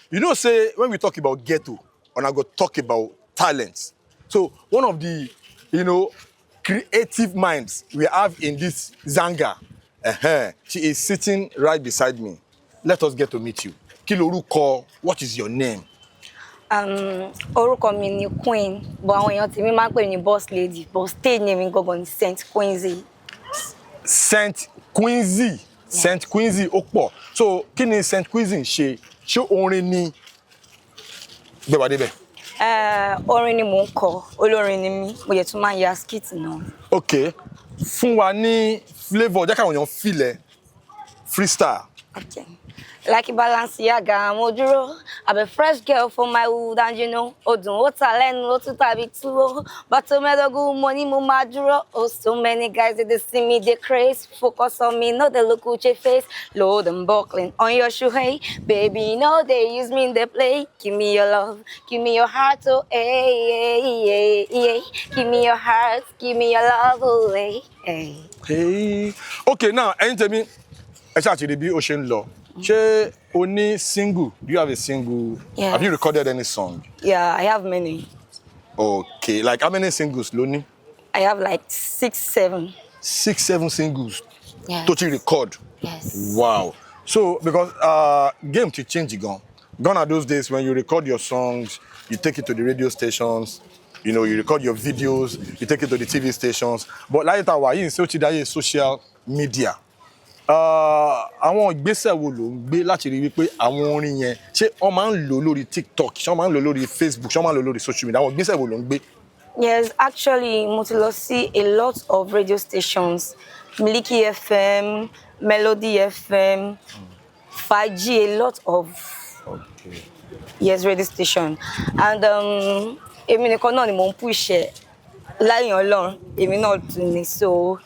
you know say when we talk about ghetto, una go talk about talent. So one of the creative minds we have in this zanga, she is sitting right beside me. Let us get to meet you. Kí lorúkọ? What is your name? Orúkọ mi ni Queen, but àwọn èèyàn tèmi máa ń pè ní boss lady, but stage name mi gangan ni Saint Quincy. Saint Quincy, Saint Quincy ó pọ̀. So kí ni Saint Quincy ń ṣe? Ṣé orin ni? Gbé wa débẹ̀. Orin ni mò ń kọ, olórin ni mí, mo yẹ tún máa ń ya skit náà. Ok, fún wa ní flavour, jẹ́ káwọn èèyàn filẹ̀ freestyle. Okay. Like Balenciaga, mo dúró. I'm a fresh girl from my hood and you know, ó dùn ó ta lẹ́nu, ó tún tàbí túwó. Bàtò mẹ́dọ́gún mo ní mo máa dúró. Oh, so many guys they dey see me, they craze. Focus on me, no dey look Uche face. Load and buckling on your shoe, hey. Baby, no they use me in the play. Give me your love, give me your heart, oh, hey, hey, hey, hey. Give me your heart, give me your love, oh, hey, hey. Hey. Okay, now ẹ̀yin tèmi, ẹ ṣáà ti rí bí ó ṣe ń lọ. Ṣé o ní single? Do you have a single? Yes. Have you recorded any song? Yeah, I have many. Okay, like how many singles ló ní? I have like six, seven. Six, seven singles Yes. tó ti record. Yes. Wow. So because game ti change gan. Gone are those days when you record your songs, you take it to the radio stations, you record your videos, you take it to the TV stations. But láyé tá a wà yìí, ṣé ó ti dáyé social media? Àwọn ìgbésẹ̀ wo ló ń gbé láti rí wípé àwọn orin yẹn, ṣé wọ́n máa ń lò lórí TikTok, ṣé wọ́n máa ń lò lórí Facebook, ṣé wọ́n máa ń lò lórí social media? Àwọn ìgbésẹ̀ wo ló ń gbé? Yes, actually, mo ti lọ sí a lot of radio stations. Miliki FM, Melody FM, 5G, a lot of, yes, radio station. And èmi nìkan náà ni mò ń push ẹ̀ láyìn Ọlọ́run, èmi náà tún ni. So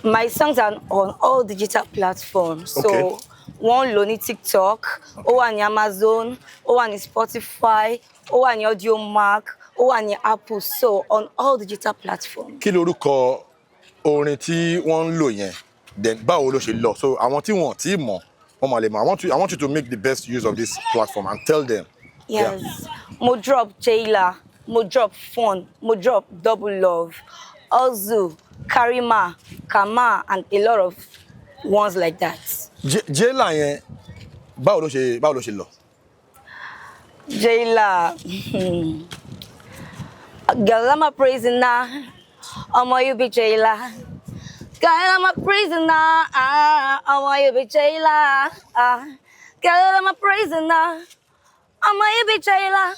my songs are on all digital platforms. So wọ́n ń lò ní TikTok, ó wà ní Amazon, ó wà ní Spotify, ó wà ní Audiomack, ó wà ní Apple. So on all digital platforms. Kí lorúkọ orin tí wọ́n ń lò yẹn? Then báwo ló ṣe lọ? So àwọn tí wọn ò tí ì mọ̀, wọ́n máa lè mọ̀. I want you to make the best use of this platform and tell them. Yes. Mo drop Jayla, mo drop Fun, mo drop Double Love, Ozu, Karima, Kama, and a lot of ones like that. Jayla yẹn, báwo ló ṣe lọ? Jayla. Girl, I'm a prisoner. Ọmọ, you be jailer. Girl, I'm a prisoner. Ah, ọmọ, you be jailer. Ah. Girl, I'm a prisoner. Ọmọ, you be jailer.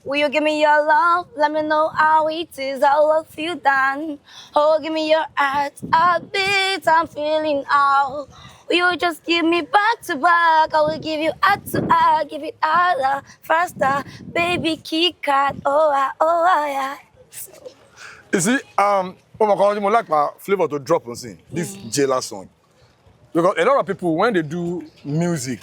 Will you give me your love? Let me know how it is. I love you done. Oh, give me your heart. A beat. I'm feeling out. Will you just give me back to back? I will give you heart to heart. Give it harder, faster. Baby, kick out. Oh, ah, oh, ah, yeah. You see, oh my God, mo like my flavor to drop on scene, this jailer song. Because a lot of people, when they do music,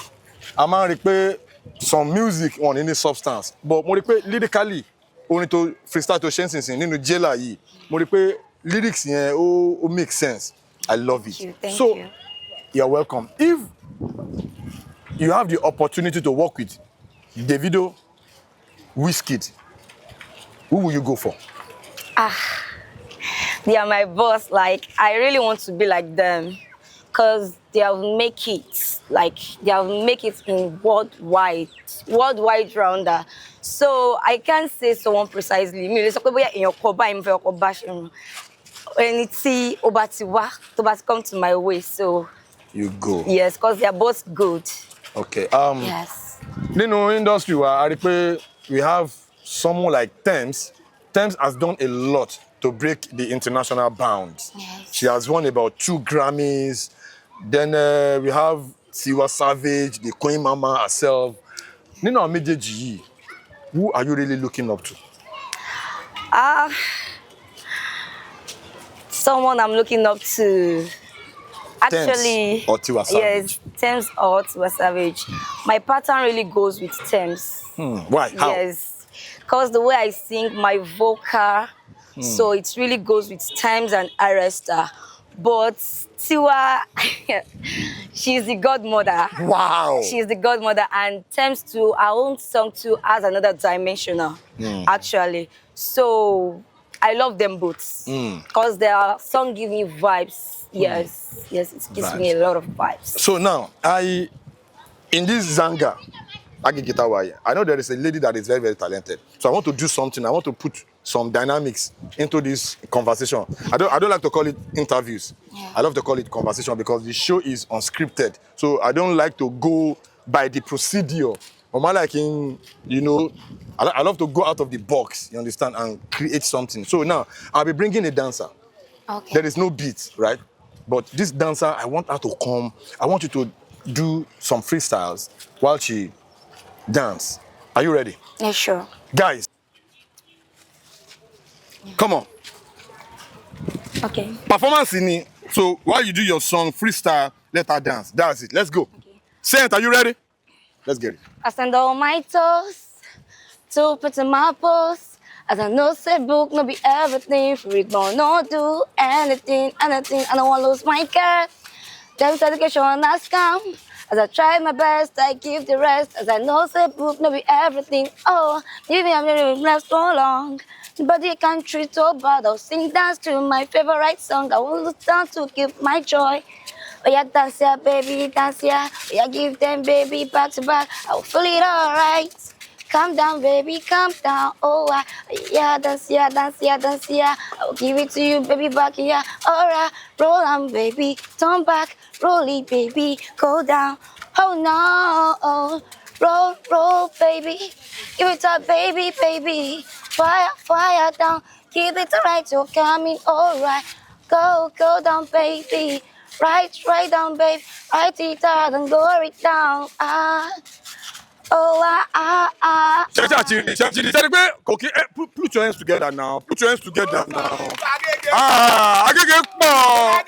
a máa ń rí pé some music wọn ní substance. But mo rí pé lyrically, orin tó freestyle tó ṣe ń sìn nínú jailer yìí, mo rí pé lyrics yẹn ó make sense. I love it. Thank you, thank So, you. You're welcome. If you have the opportunity to work with Davido, Wizkid, who will you go for? Ah, they are my boss. Like, I really want to be like them because they have make it. Like, they have make it in worldwide rounder. So I can't say someone precisely. Mi ò lè sọ pé bóyá èèyàn kan báyìí mo fẹ́ ọkọ̀ bá ṣe rùn. Ẹni tí ó bá ti wá, tó bá ti come to my way. So You go. yes, because they are both good. Okay. Yes. Nínú industry wa, a rí pé we have someone like Tems. Tems has done a lot to break the international bounds. Yes. She has won about two Grammys. Then we have Tiwa Savage, the Queen Mama herself. Nínú àwọn méjèèjì yìí, who are you really looking up to? Ah, someone I'm looking up to. Actually, Tems or Tiwa Savage? Yes, Tems or Tiwa Savage. My pattern really goes with Tems. Why? How? Yes, because the way I sing, my vocal, so it really goes with Tems and Aresta. But Tiwa, she's the godmother. Wow. She's the godmother, and Tems too, her own song too has another dimensional, actually. So I love them both because their song give me vibes. Yes, yes, it gives me a Vibes. lot of vibes. So now, I in this Zanga, Agege tá wà yìí, I know there is a lady that is very, very talented. So I want to do something. I want to put some dynamics into this conversation. I don't like to call it interviews. I love to call it conversation because the show is unscripted. So I don't like to go by the procedure. Mo like in, I love to go out of the box, you understand, and create something. So now I'll be bringing a dancer. Okay. There is no beat, right? But this dancer, I want her to come. I want you to do some freestyles while she dance. Are you ready? Yeah, sure. Guys, come on. Okay. Performance ni. So while you do your song freestyle, let her dance. That's it. Let's go. Saint, are you ready? Let's get it. I stand on my toes to put in my post. As I know, say book no be everything. Freak but no do anything, anything. I don't wanna lose my girl. Them education a scam. As I try my best, I give the rest. As I know, say book no be everything. Oh, maybe I'm living life so long. Nobody can treat so bad. I'll sing dance to my favorite song. I will dance to give my joy. Oh yeah, dance yeah, baby, dance yeah. Oh yeah, give them baby back to back. I will feel it alright. Calm down, baby, calm down. Oh, I, yeah, dance yeah, dance yeah, dance yeah. I will give it to you, baby, back yeah. Alright, roll on, baby, turn back, roll it, baby, go down. Oh no, roll, roll, baby, give it up, baby, baby. Fire, fire down, keep it alright, you're coming alright. Go, go down, baby. Right, right down, babe. Right it out and go it down. Ah, oh, ah, ah, ah. Ṣé ṣe àti ṣe àti ṣe pé kò kí ẹ put your hands together now. Put your hands together now. Ah, Agége pọ̀.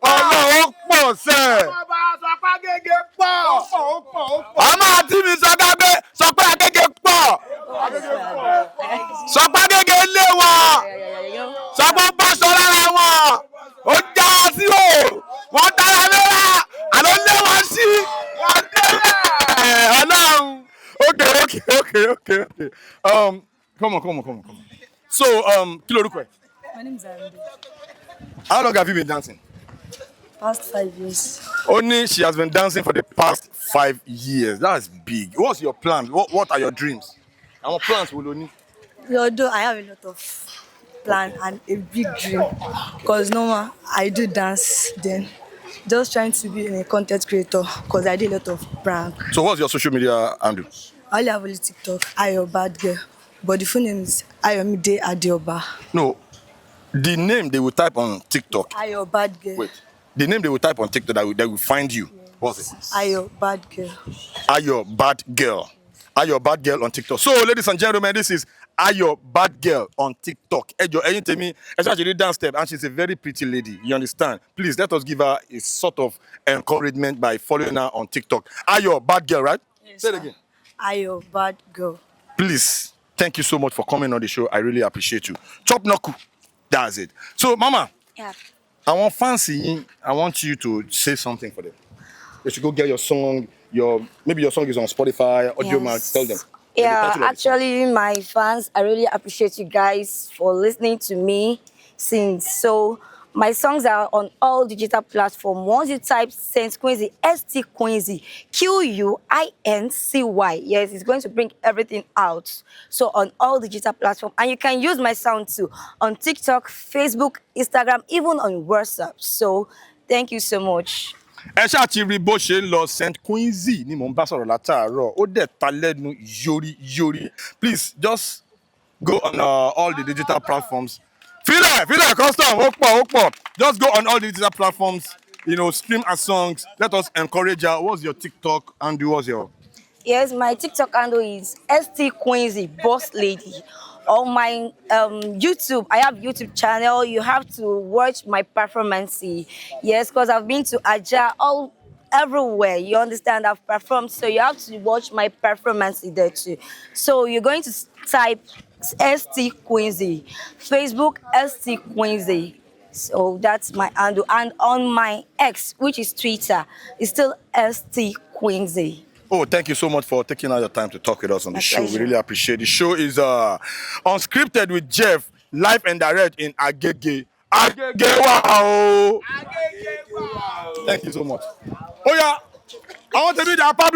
Ọlọ́run pọ̀ sẹ́. Ọmọ àti mi sọ kábẹ́ sọ pé Agége pọ̀, sọ pé Agége lé wọn, sọ pé ó bá sọ lára wọn, ó já wọn sí o, wọ́n dára lóra àlọ́ lé wọn sí wọn délẹ̀ ọlọ́run. Okay. Come on, come on, come on, come on. So, kí lorúkọ ẹ? My name is Ayomide. How long have you been dancing? Past 5 years. Only she has been dancing for the past 5 years. That's big. What's your plan? What are your dreams? Àwọn plans wo lo ní? Although I have a lot of plan and a big dream, because normal I do dance then. Just trying to be a content creator because I do a lot of prank. So what's your social media handle? I only have only TikTok, Ayo Bad Girl. But the full name is Ayomide Adeoba. No, the name they will type on TikTok. Ayo Bad Girl. Wait, the name they will type on TikTok that will find you. What's it? Ayo Bad Girl. Ayo Bad Girl. Ayo Bad Girl on TikTok. So, ladies and gentlemen, this is Ayo Bad Girl on TikTok. Ẹ jọ̀ọ́, ẹ̀yin tèmi, ẹ ṣáà ṣe rí dance step and she's a very pretty lady. You understand? Please let us give her a sort of encouragement by following her on TikTok. Ayo Bad Girl, right? Yes, Say it again. Ayo Bad Girl. Please, thank you so much for coming on the show. I really appreciate you. Chop Noku. That's it. So, Mama, àwọn fans yín, I want you to say something for them. They should go get your song. Your maybe your song is on Spotify, Audiomack. Yes. Tell them. The Yeah, title of the song. actually, my fans, I really appreciate you guys for listening to me since. So, my songs are on all digital platforms. Once you type Saint Quincy, S T Quincy, Quincy. Yes, it's going to bring everything out. So, on all digital platforms, and you can use my sound too on TikTok, Facebook, Instagram, even on WhatsApp. So, thank you so much. Ẹ ṣáà ti rí bó ṣe ń lọ. Saint Quincy ni mò ń bá sọ̀rọ̀ látàárọ̀, ó dẹ̀ ta lẹ́nu yorí yorí. Please just go on all the digital platforms. Filẹ̀ filẹ̀ custom, ó pọ̀ ó pọ̀. Just go on all the digital platforms, stream her songs. Let us encourage her. What's your TikTok handle? What's your Yes, my TikTok handle is ST Quincy Boss Lady. On my YouTube, I have YouTube channel. You have to watch my performance. Yes, because I've been to Aja all everywhere. You understand? I've performed, so you have to watch my performance there too. So you're going to type ST Quincy, Facebook ST Quincy. So that's my handle. And on my X, which is Twitter, it's still ST Quincy. Oh, thank you so much for taking out your time to talk with us on the My show. We pleasure. really appreciate it. The show is Unscripted with Jeff, live and direct in Agege. Agege, wow! Thank you so much. Oh yeah, I want to be the Pablo.